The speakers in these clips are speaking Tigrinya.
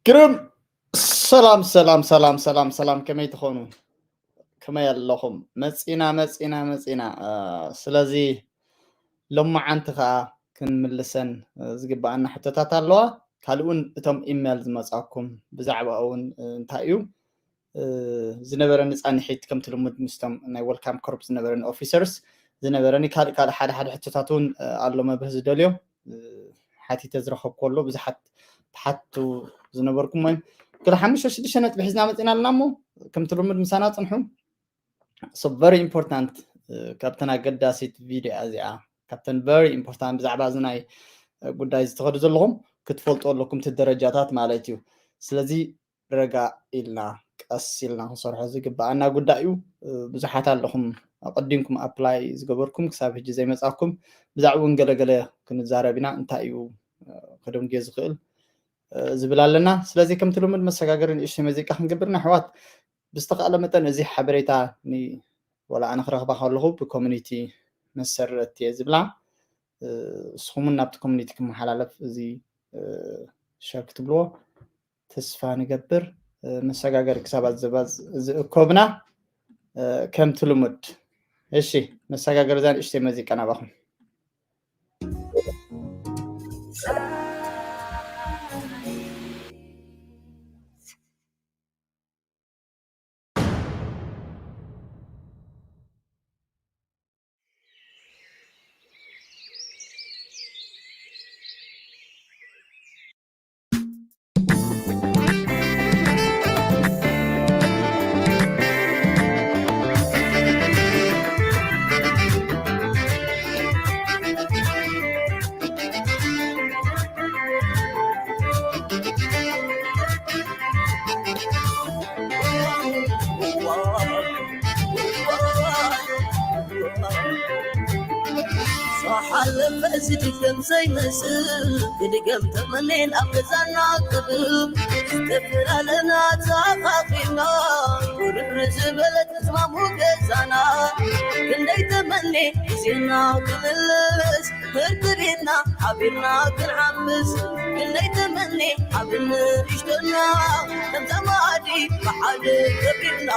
ግርም። ሰላም ሰላም ሰላም ሰላም ሰላም፣ ከመይ ትኾኑ? ከመይ ኣለኹም? መጺና መጺና መጺና። ስለዚ ሎማዓንቲ ከኣ ክንምልሰን ዝግብኣና ሕቶታት ኣለዋ። ካልእ እውን እቶም ኢሜል ዝመጻኩም ብዛዕባ እውን እንታይ እዩ ዝነበረኒ ጻንሒት፣ ከምቲ ልሙድ ምስቶም ናይ ወልካም ኮርፕ ዝነበረኒ ኦፊሰርስ ዝነበረኒ ካልእ ካልእ ሓደ ሓደ ሕቶታት እውን ኣሎ፣ መብርሂ ዝደልዮም ሓቲተ ዝረኸብኩ ኣሎ። ብዙሓት ተሓቱ ዝነበርኩም እዮም። ገለ ሓሙሽተ ሽዱሽተ ነጥቢ ሒዝና መጺና ኣለና እሞ ከምቲ ልሙድ ምሳና ጽንሑ። So very important፣ ካብተን ኣገዳሲት ቪድዮ እዚኣ፣ ካብተን very important ብዛዕባ እዚ ናይ ጉዳይ ዝተኸዱ ዘለኹም ክትፈልጡ ኣለኩም፣ እቲ ደረጃታት ማለት እዩ። ስለዚ ረጋ ኢልና ቀስ ኢልና ክንሰርሖ ዝግብኣና ጉዳይ እዩ። ብዙሓት ኣለኹም ኣቐዲምኩም ኣፕላይ ዝገበርኩም ክሳብ ሕጂ ዘይመጻኩም፣ ብዛዕባኡ ገለገለ ክንዛረብ ኢና። እንታይ እዩ ከደንጉዮ ዝኽእል ዝብል ኣለና። ስለዚ ከምቲ ልሙድ መሰጋገሪ ንእሽተይ መዚቃ ክንገብር ኢና ኣሕዋት። ብዝተኻእለ መጠን እዚ ሓበሬታ ን-፣ ወላ ኣነ ክረኽባ ከለኹ ብኮሚኒቲ መሰረት እየ ዝብላ። እስኹም እውን ናብቲ ኮሚኒቲ ክመሓላለፍ እዚ ሸር ክትብልዎ ተስፋ ንገብር። መሰጋገሪ ክሳባት ዝባዝ ዝእኮብና ከምቲ ልሙድ። እሺ፣ መሰጋገሪ እዛ ንእሽተይ መዚቃ ናባኹም። ዝሓለፈ ዝድገም ዘይመስል፣ ክድገም ተመኔን ኣብ ገዛና ክብል፣ ዝተፈላለና ተኻኺብና፣ ውርር ዝበለ ተስማሙ ገዛና። ክንደይ ተመኔ ግዜና ክምልስ፣ ህርትሪና ሓቢርና ክንሓምስ፣ ክንደይ ተመኔ ዓብን ንእሽቶና፣ ከም ዘማዲ ብሓደ ከቢብና።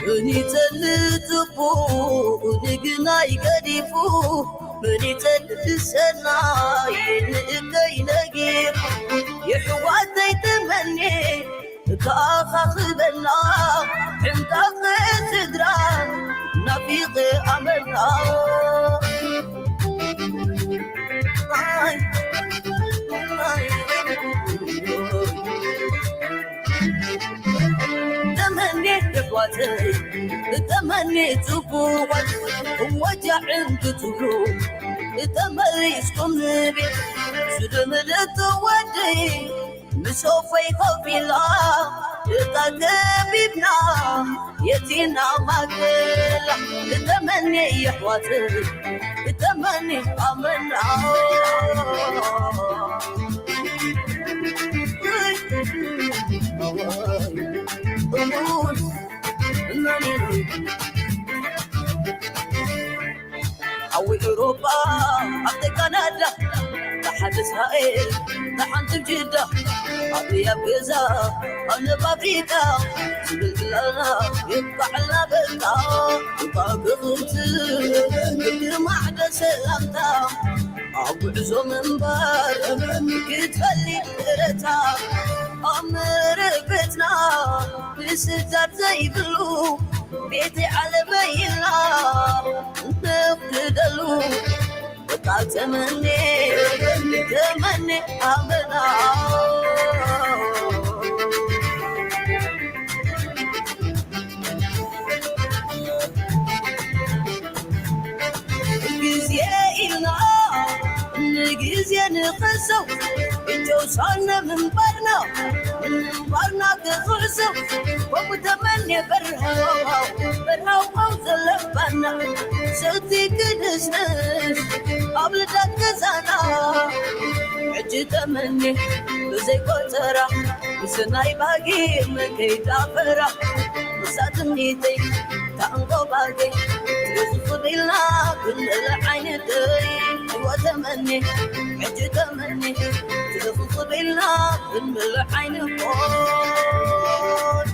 መን ይጸልእ ጽቡቕ ንግናይ ገዲፉ፣ መን ይጸልእ ሰናይ ንእከይ ነጊፉ። የሕዋተይ ተመኔ ተኣኻኽበና፣ ሕንቃቕ ስድራ ናፊቐ ኣመና። ኣይ፣ ኣይ፣ ተመኔ የሕዋተይ፣ ተመኔ ጽቡቓት፣ ወጃዕን ክትብሉ፣ ተመሊስኩም ንቤት፣ ስደመደት ወደይ፣ ምስ ኦፈይ ኮፍ ኢላ፣ እታ ከቢብና፣ የቲና ማገላ፣ እተመኔ የሕዋት፣ እተመኔ ኣመና። ሓዊ ኤውሮጳ ኣብቲ ካናዳ፣ ብሓደ እስራኤል፣ ብሓንቲ ጅዳ፣ ኣብያ ኣብ ገዛ፣ ኣነ ኣብ ኣፍሪቃ፣ ዝብል ክላና የብቃዕልና በቃ። እባ ክኽብቲ፣ ብግርማዕ ደሰላምታ፣ ኣብ ጉዕዞ ምንባር፣ ክትፈሊ እረታ፣ ኣብ መረበትና፣ ምስዳድ ዘይብሉ፣ ቤተይ ዓለመይ ኢልና፣ ንፍቅደሉ። በቃ ተመኔ፣ ተመኔ ኣመና። ግዜ ኢልና ንግዜ ንኸሰው፣ እጆሳነ ምንባርና፣ ምንባርና ክኽሰው፣ ከምኡ ተመኔ በርሃው፣ በርሃው ዘለባና፣ ሰቲ ክድስንስ ኣብ ልዳት ገዛና። ሕጂ ተመኔ ብዘይ ቆጸራ፣ ምስ ናይ ባጊ መከይዳ ፈራ፣ ንሳ ትምኒተይ ታንጎባጌ ትዝኽብ ኢልና ክንምልእ ዓይኒ ደይ። እወ ተመኒ፣ ሕጂ ተመኒ፣ ትዝኽብ ኢልና ክንምልእ ዓይኒ ቆል።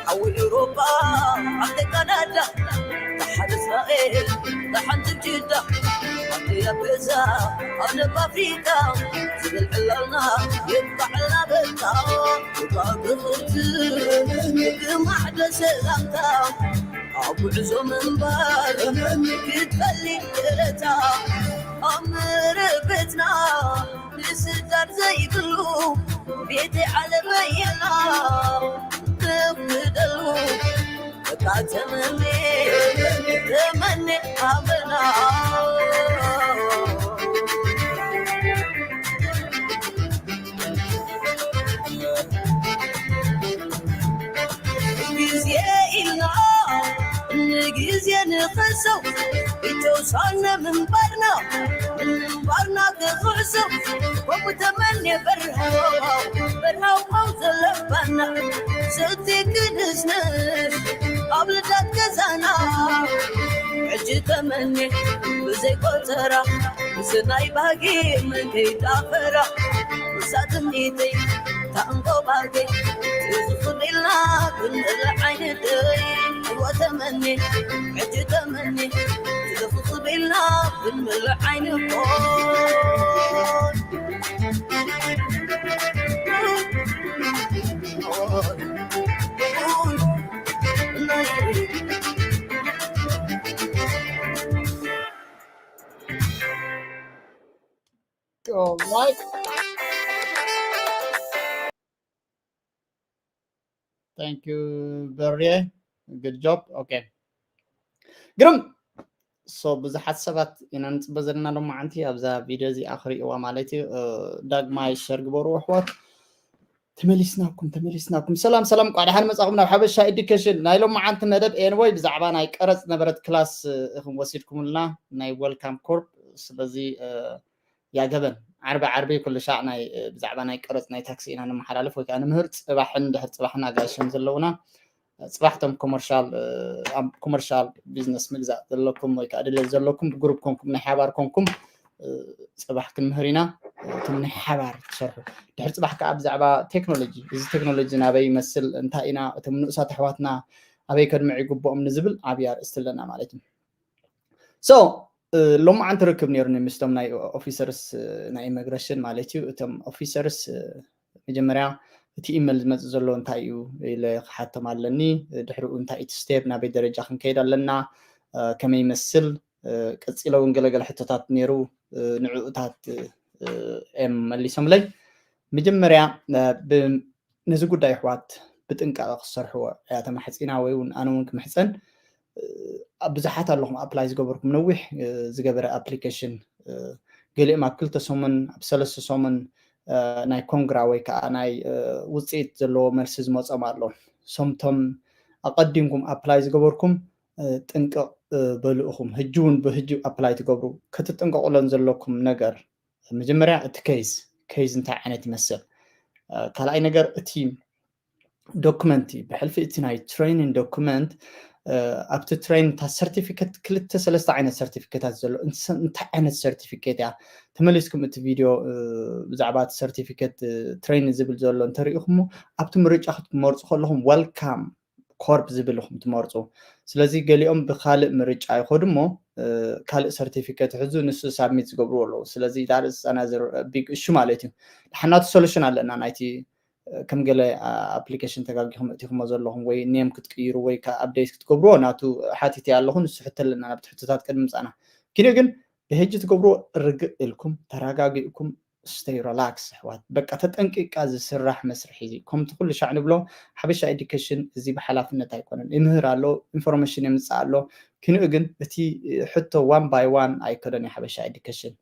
ሓዊ ኤውሮጳ፣ ዓዲ ካናዳ፣ ደሓን እስራኤል፣ ደሓን ጅዳ፣ ዓዲ ኣበዛ፣ ዓለብ ኣፍሪቃ፣ ዝብል ዕላልና ይብቃዕልና በቃ። እባ ክብርቲ፣ ግማዕዶ ሰላምታ፣ ኣብ ጉዕዞ ምንባር፣ ክትፈሊ ደረታ፣ ኣብ መረበትና፣ ንስዳድ ዘይብሉ ቤት ዓለመ የላ። ንፍቅደሉ በቃ ተመኔ፣ ተመኔ ኣበና። ግዜ ኢልና ንግዜ ንኸሰው፣ እተውሳነ ምንባርና፣ ምንባርና ክኽዕሰው፣ ከምኡ ተመኔ በርሃው፣ በርሃው ዘለባና፣ ሰቲ ክንስንስ ኣብ ልዳት ገዛና። ሕጂ ተመኔ ብዘይ ቆጸራ፣ ምስናይ ባህጊ መን ከይጣፈራ፣ ንሳ ትምኒተይ ታንጎባጌ ትዝኽብ ኢልና ክንምልእ ዓይኒ ደይ። እወ ተመኒ፣ ሕጂ ተመኒ፣ ትዝኽብ ኢልና ክንምልእ ዓይኒ ቆል። All right. Thank you በርየ። Good job. Okay. ግርም። So ብዙሓት ሰባት ኢና ንጽበ ዘለና ሎማዓንቲ ኣብዛ ቪድዮ እዚኣ ክርእይዋ ማለት እዩ። እ፣ ዳግማይ ሸር ግበሩ ኣሕዋት። ተመሊስናኩም፣ ተመሊስናኩም። ሰላም፣ ሰላም፣ እንቋዕ ደሓን መጻኹም ናብ ሓበሻ ኤዱኬሽን። ናይ ሎማዓንቲ መደብ ኤንወይ ብዛዕባ ናይ ቀረጽ ነበረት ክላስ፣ እ፣ ኢኹም ወሲድኩምልና ናይ ዌልካም ኮርፕ። ስለዚ፣ እ፣ ያገበን ዓርቢ ዓርቢ ኩሉ ሻዕ ናይ፣ እ፣ ብዛዕባ ናይ ቀረጽ ናይ ታክሲ ኢና ንመሓላለፍ ወይ ከዓ ንምህር። ጽባሕን ድሕር ጽባሕን ኣጋይሾም ዘለውና፣ እ፣ ጽባሕቶም ኮመርሻል፣ እ፣ ኣብ ኮመርሻል ቢዝነስ ምግዛእ ዘለኩም ወይ ከዓ ድሌት ዘለኩም ብግሩፕ ኮንኩም ናይ ሓባር ኮንኩም፣ እ፣ ጽባሕ ክንምህር ኢና። እ፣ እቶም ናይ ሓባር ትሰርሑ ድሕር ጽባሕ ከዓ ብዛዕባ ቴክኖሎጂ፣ እዚ ቴክኖሎጂ ናበይ ይመስል፣ እንታይ ኢና እቶም ንኡሳት ኣሕዋትና ኣበይ ከድምዑ ይግብኦም ንዝብል ዓብዪ ኣርእስቲ ኣለና ማለት እዩ። So፣ እ፣ ሎማዓንቲ ርክብ ነይሩኒ ምስቶም ናይ ኦፊሰርስ፣ እ፣ ናይ ኢሚግሬሽን ማለት እዩ። እቶም ኦፊሰርስ፣ እ፣ መጀመርያ እቲ ኢሜል ዝመጽእ ዘሎ እንታይ እዩ ኢለ ክሓቶም ኣለኒ። ድሕሪኡ እንታይ እቲ ስቴፕ፣ ናበይ ደረጃ ክንከይድ ኣለና፣ እ፣ ከመይ ይመስል፣ እ፣ ቀጺለ እውን ገለገለ ሕቶታት ነይሩ፣ እ፣ ንዕኡታት፣ እ፣ እዮም መሊሶምለይ። መጀመርያ፣ እ፣ ብ-፣ ነዚ ጉዳይ ኣሕዋት ብጥንቃቐ ክሰርሕዎ እያ ተማሕጺና፣ ወይ እውን ኣነ እውን ክምሕጸን። እ፣ ኣብ ብዙሓት ኣለኹም ኣፕላይ ዝገበርኩም፣ ነዊሕ፣ እ፣ ዝገበረ ኣፕሊኬሽን፣ እ፣ ገሊኦም ኣብ ክልተ ሰሙን፣ ኣብ ሰለስተ ሰሙን፣ እ፣ ናይ ኮንግራ ወይ ከዓ ናይ፣ እ፣ ውጽኢት ዘለዎ መልሲ ዝመጾም ኣሎ። ሶምቶም ኣቐዲምኩም ኣፕላይ ዝገበርኩም፣ እ፣ ጥንቅቕ፣ እ፣ በሉ ኢኹም። ህጂ እውን ብህጂ ኣፕላይ ትገብሩ፣ ክትጥንቀቑለን ዘለኩም ነገር፣ መጀመርያ እቲ ኬዝ፣ ኬዝ እንታይ ዓይነት ይመስል? እ፣ ካልኣይ ነገር እቲ ዶክመንት እዩ። ብሕልፊ እቲ ናይ ትሬኒንግ ዶክመንት፣ እ፣ ኣብቲ ትሬን እታ ሰርቲፊኬት፣ ክልተ ሰለስተ ዓይነት ሰርቲፊኬታት ዘሎ፣ እንስ-፣ እንታይ ዓይነት ሰርቲፊኬት እያ? ተመሊስኩም እቲ ቪድዮ፣ እ፣ ብዛዕባ እቲ ሰርቲፊኬት፣ እ፣ ትሬን ዝብል ዘሎ እንተሪኢኹሞ፣ ኣብቲ ምርጫ ክትመርጹ ከለኹም ወልካም ኮርፕ ዝብል ኢኹም ትመርጹ። ስለዚ ገሊኦም ብካልእ ምርጫ ይኸዱ እሞ፣ እ፣ ካልእ ሰርቲፊኬት ይሕዙ፣ ንሱ ሳብሚት ዝገብርዎ ኣለዉ። ስለዚ that is another big issue ማለት እዩ። ደሓን ናቱ ሶሉሽን ኣለና ናይቲ፣ እ፣ ከም ገለ፣ ኣ-፣ ኣፕሊኬሽን ተጋጊኹም እቲኹሞ ዘለኹም ወይ ኔም ክትቅይሩ ወይ ከኣ ኣፕዴት ክትገብርዎ ናቱ ሓቲተ ኣለኹ፣ ንሱ ሕቶ ኣለና ናብቲ ሕቶታት ቅድሚ ምጻና። ግን ግን ብሕጂ ትገብርዎ ርግእ ኢልኩም ተረጋጊእኩም stay relax ኣሕዋት። በቃ ተጠንቂቅካ ዝስራሕ መስርሕ እዩ። ከምቲ ኩሉ ሻዕ ንብሎ ሓበሻ ኤዱኬሽን እዚ ብሓላፍነት ኣይኮነን። ይምህር ኣሎ፣ ኢንፎርሜሽን የምጽእ ኣሎ። ክንኡ ግን እቲ ሕቶ ዋን ባይ ዋን ኣይከደን እዩ ሓበሻ ኤዱኬሽን።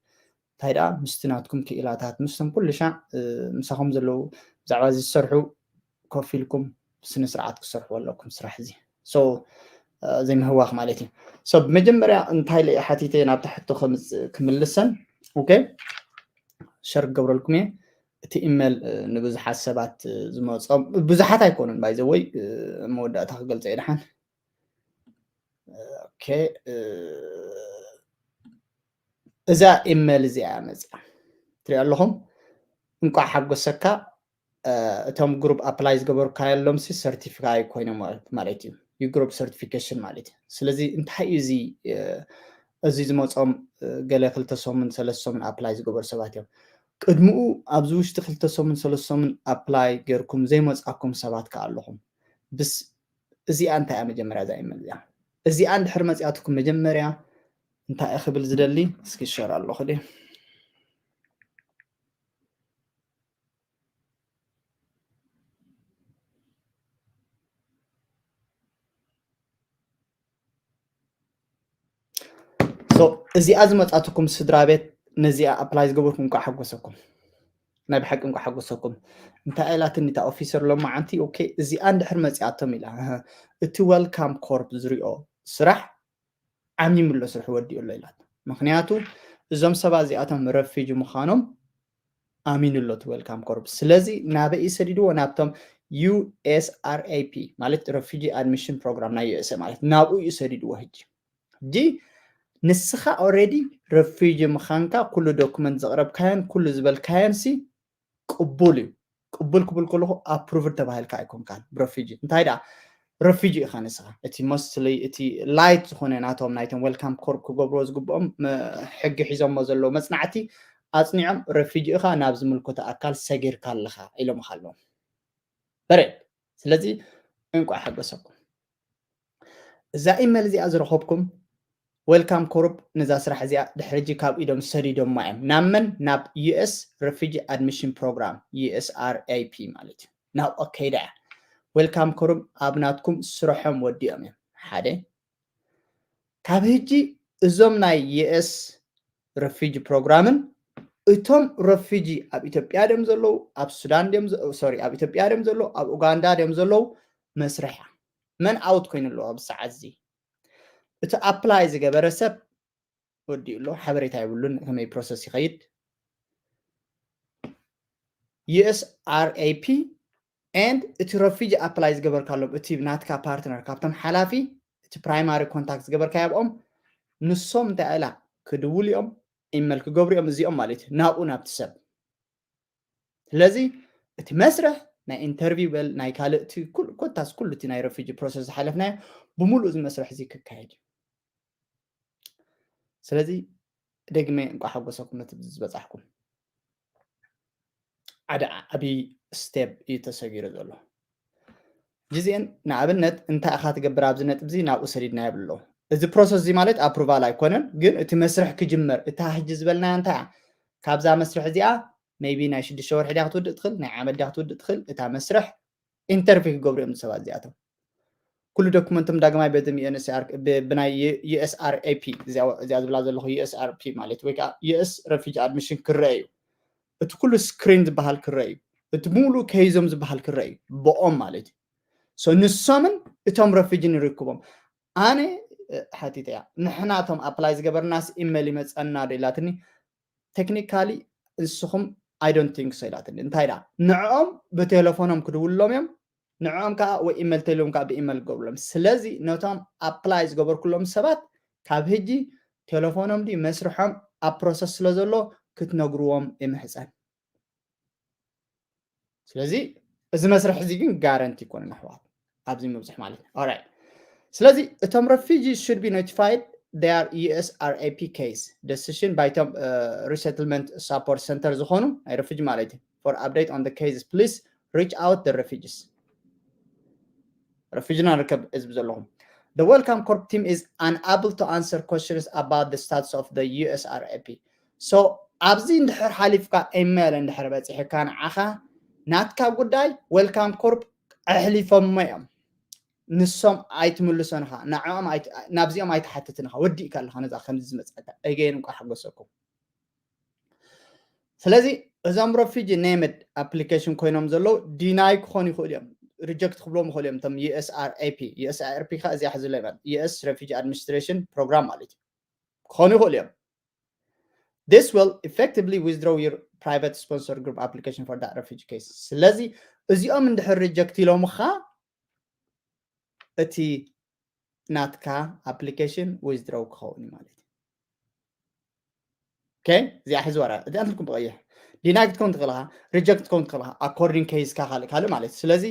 እንታይ ደኣ ምስቲ ናትኩም ክኢላታት፣ ምስቶም ኩሉ ሻዕ፣ እ፣ ምሳኹም ዘለዉ ብዛዕባ እዚ ዝሰርሑ ኮፍ ኢልኩም ብስነ ስርዓት ክሰርሕዎ ኣለኩም ስራሕ እዚ። So ዘይምህዋኽ ማለት እዩ። So ብመጀመርያ እንታይ ኢለ ሓቲተ ናብታ ሕቶ ክምልሰን። Okay፣ ሸር ክገብረልኩም እየ። እቲ ኢሜል ንብዙሓት ሰባት ዝመፆም፣ ብዙሓት ኣይኮኑን፣ ባይዘወይ መወዳእታ ክገልፀ እየ ድሓን። Okay፣ እዛ ኢሜል እዚኣ መፅያ ትሪኦ ኣለኹም። እንቋዕ ሓጎሰካ። እቶም ግሩፕ ኣፕላይ ዝገበርካየሎም ሲ ሰርቲፋይ ኮይኖም ማለት እዩ። ዩ ግሩፕ ሰርቲፊኬሽን ማለት እዩ። ስለዚ እንታይ እዩ እዚ? እዚ ዝመፆም ገለ ክልተ ሰሙን ሰለስተ ሰሙን ኣፕላይ ዝገበሩ ሰባት እዮም። ቅድሚኡ ኣብዚ ውሽጢ ክልተ ሰሙን ሰለስተ ሰሙን ኣፕላይ ጌርኩም ዘይመፃኩም ሰባት ከ ኣለኹም። ብስ እዚኣ እንታይ እያ መጀመርያ? እዛ ኢሜል እዚኣ እዚኣ እንድሕር መፅያትኩም መጀመርያ እንታይ እየ ክብል ዝደሊ? እስኪ ሸር ኣለኹ ድየ? So እዚኣ ዝመፃትኩም ስድራ ቤት ነዚኣ ኣፕላይ ዝገበርኩም እንኳ ሓጎሰኩም። ናይ ብሓቂ እንኳ ሓጎሰኩም። እንታይ ኢላትኒ እታ ኦፊሰር ሎማዓንቲ? Okay፣ እዚኣ እንድሕር መፂኣቶም ኢላ፣ እቲ ዌልካም ኮርፕ ዝሪኦ ስራሕ ዓሚሙ ኣሎ፣ ስርሑ ወዲኡ ኣሎ ኢላት። ምክንያቱ እዞም ሰባት እዚኣቶም ረፊጂ ምዃኖም ኣሚኑ ኣሎ እቲ ዌልካም ኮርፕ። ስለዚ ናበይ እዩ ሰዲድዎ? ናብቶም ዩ ኤስ ኣር ኤ ፒ ማለት ረፊጂ ኣድሚሽን ፕሮግራም ናይ ዩ ኤስ ኤ ማለት ናብኡ እዩ ሰዲድዎ። ሕጂ ሕጂ ንስኻ ኦልሬዲ ረፊጂ ምዃንካ ኩሉ ዶክመንት ዘቕረብካዮን ኩሉ ዝበልካዮን ሲ ቅቡል እዩ። ቅቡል ክብል ከለኹ ኣፕሩቭድ ተባሂልካ ኣይኮንካን ብረፊጂ። እንታይ ደኣ ረፊጂ ኢኻ ንስኻ። እቲ ሞስትሊ እቲ ላይት ዝኾነ ናቶም ናይቶም ዌልካም ኮርፕ ክገብርዎ ዝግብኦም መ- ሕጊ ሒዞሞ ዘለዉ መጽናዕቲ ኣጽኒዖም ረፊጂ ኢኻ ናብ ዝምልከቶ ኣካል ሰጊርካ ኣለኻ ኢሎምኻ ኣለዉ። በሬድ። ስለዚ እንቋዕ ሓጎሰኩም። እዛ ኢሜል እዚኣ ዝረኸብኩም ዌልካም ኮርፕ ነዛ ስራሕ እዚኣ ድሕሪ ሕጂ ካብ ኢዶም ሰዲዶማ እዮም። ናብ መን? ናብ ዩ ኤስ ረፊጂ ኣድሚሽን ፕሮግራም፣ ዩ ኤስ ኣር ኤ ፒ ማለት እዩ። ናብኦ ከይዳ እያ። ዌልካም ኮርፕ ኣብ ናትኩም ስርሖም ወዲኦም እዮም። ሓደ ካብ ሕጂ እዞም ናይ ዩ ኤስ ረፊጂ ፕሮግራምን እቶም ረፊጂ ኣብ ኢትዮጵያ ድዮም ዘለዉ፣ ኣብ ሱዳን ድዮም ዘ- ሶሪ፣ ኣብ ኢትዮጵያ ድዮም ዘለዉ፣ ኣብ ኡጋንዳ ድዮም ዘለዉ መስርሕ እያ። መን ኣውት ኮይኑ ኣለዉ ኣብ ሰዓት እዚ? እቲ ኣፕላይ ዝገበረ ሰብ ወዲኡ ኣሎ፣ ሓበሬታ የብሉን ከመይ ፕሮሰስ ይኸይድ። ዩ ኤስ ኣር ኤ ፒ and እቲ ረፊጂ ኣፕላይ ዝገበርካሎም እቲ ናትካ ፓርትነር ካብቶም ሓላፊ እቲ ፕራይማሪ ኮንታክት ዝገበርካዮ ኣብኦም ንሶም እንታይ ኢላ ክድውሉ እዮም፣ ኢመል ክገብሩ እዮም እዚኦም ማለት እዩ ናብኡ ናብቲ ሰብ። ስለዚ እቲ መስርሕ ናይ ኢንተርቪው በል ናይ ካልእ እቲ ኩሉ ኮታስ ኩሉ እቲ ናይ ረፊጂ ፕሮሰስ ዝሓለፍናዮ ብምሉእ እዚ መስርሕ እዚ ክካየድ እዩ። ስለዚ ደግመ እንቋ ሓጎሰኩም ነቲ ዝበጻሕኩም። ሓደ ዓብዪ ስቴፕ እዩ ተሰጊሩ ዘሎ። ጅዜን ንኣብነት እንታይ ኢኻ ትገብር ኣብዚ ነጥብ እዚ ናብኡ ሰዲድና የብሎ። እዚ ፕሮሰስ እዚ ማለት ኣፕሩቫል ኣይኮነን፣ ግን እቲ መስርሕ ክጅመር እታ ሕጂ ዝበልናያ እንታይ እያ? ካብዛ መስርሕ እዚኣ ሜይቢ ናይ ሽዱሽተ ወርሒ ድያ ክትውድእ ትኽእል፣ ናይ ዓመት ድያ ክትውድእ ትኽእል። እታ መስርሕ ኢንተርቪው ክገብሩ እዮም ሰባት እዚኣቶም። ኩሉ ዶክመንቶም ዳግማይ በዚ ዩኤንኤችሲኣር ብ- ብናይ ዩ ኤስ ኣር ኤ ፒ እዚኣ እዚኣ ዝብላ ዘለኹ ዩ ኤስ ኣር ፒ ማለት ወይ ከዓ ዩ ኤስ ረፊጂ ኣድሚሽን ክረአ እዩ። እቲ ኩሉ ስክሪን ዝበሃል ክረአ እዩ። እቲ ሙሉ ከይዞም ዝበሃል ክረአ እዩ ብኦም ማለት እዩ። ሶ ንሶምን እቶም ረፊጂን ይርክቦም። ኣነ እ፣ ሓቲተ እያ ንሕና እቶም ኣፕላይ ዝገበርናስ ኢሜል ይመፀና ዶ ኢላትኒ። ቴክኒካሊ ንስኹም I don't think so ኢላትኒ። እንታይ ዳ ንዕኦም ብቴሌፎኖም ክድውሎም እዮም፣ ንዕኦም ከዓ ወይ ኢሜል ተልዮም ከዓ ብኢሜል ክገብርሎም። ስለዚ ነቶም ኣፕላይ ዝገበርኩሎም ሰባት ካብ ህጂ ቴሌፎኖም ድዩ መስርሖም ኣብ ፕሮሰስ ስለ ዘሎ ክትነግርዎም ይምሕፀን። ስለዚ እዚ መስርሕ እዚ ግን ጋረንቲ ይኮነን ኣሕዋት ኣብዚ ምብፅሕ ማለት እዩ። Alright። ስለዚ እቶም refugee should be notified their U S R A P case decision by እቶም resettlement support center ዝኾኑ ናይ refugee ማለት እዩ። For update on the case please reach out the refugees። ረፊጅና ርከብ ህዝቢ ዘለኹም The Welcome Corp team is unable to answer questions about the status of the U S R A P. So ኣብዚ እንድሕር ሓሊፍካ ኢሜል እንድሕር በፂሕካ ንዓኻ ናትካ ጉዳይ ዌልካም ኮርፕ ኣሕሊፎሞ እዮም። ንሶም ኣይትምልሶን ኢኻ፣ ንዕኦም ኣይት- ናብዚኦም ኣይትሓትትን ኢኻ። ወዲእካ ኣለኻ ነዛ ከምዚ ዝመፀካ። Again እንኳ ሓጎሰኩም። ስለዚ እዞም ረፊጂ ኔምድ ኣፕሊኬሽን ኮይኖም ዘለዉ ዲናይ ክኾኑ ይኽእሉ እዮም። reject ክብሎም ይኽእሉ እዮም። እቶም USRAP USRAP ከ እዚኣ ሕዚ ላይ ማለት US Refugee Administration Program ማለት እዩ ክኾኑ ይኽእሉ እዮም። This will effectively withdraw your private sponsor group application for that refugee case። ስለዚ እዚኦም እንድሕር reject ኢሎምኻ እቲ ናትካ application withdraw ክኸውን እዩ ማለት እዩ። Okay፣ እዚኣ ሕዚ ወራ እዚኣ ትልኩም ብቐይሕ deny ክትከውን ትኽእል ኢኻ፣ reject ክትከውን ትኽእል ኢኻ፣ according case ካ ካልእ ካልእ ማለት እዩ። ስለዚ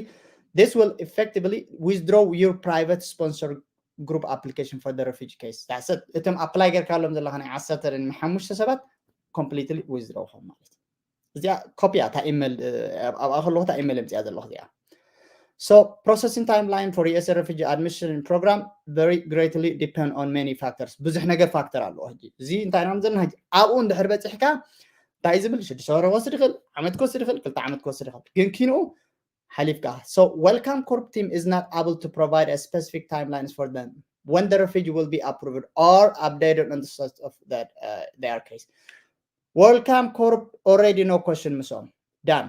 this will effectively withdraw your private sponsor group application for the refugee case። That's it። እቶም apply ጌርካሎም ዘለኻ ናይ ዓሰርተ ሓሙሽተ ሰባት completely withdraw ኾም ማለት እዩ። እዚኣ ኮፒያ እታ ኢሜል ኣብኣ ከለኹ እታ ኢሜል የምፅያ ዘለኹ እዚኣ። So processing timeline for US refugee admission program very greatly depend on many factors። ብዙሕ ነገር ፋክተር ኣለዎ። ሕጂ እዚ እንታይ ኢና ዘለና ሕጂ ኣብኡ እንድሕር በፂሕካ እንታይ ዝብል ሽዱሽተ ወረ ክወስድ ይኽእል፣ ዓመት ክወስድ ይኽእል፣ ክልተ ዓመት ክወስድ ይኽእል። ግን ኪንኡ ሓሊፍካ። So Welcome Corp team is not able to provide a specific timelines for them when the refugee will be approved or updated on the status of that uh, their case. Welcome Corp already no question ምስኦም done።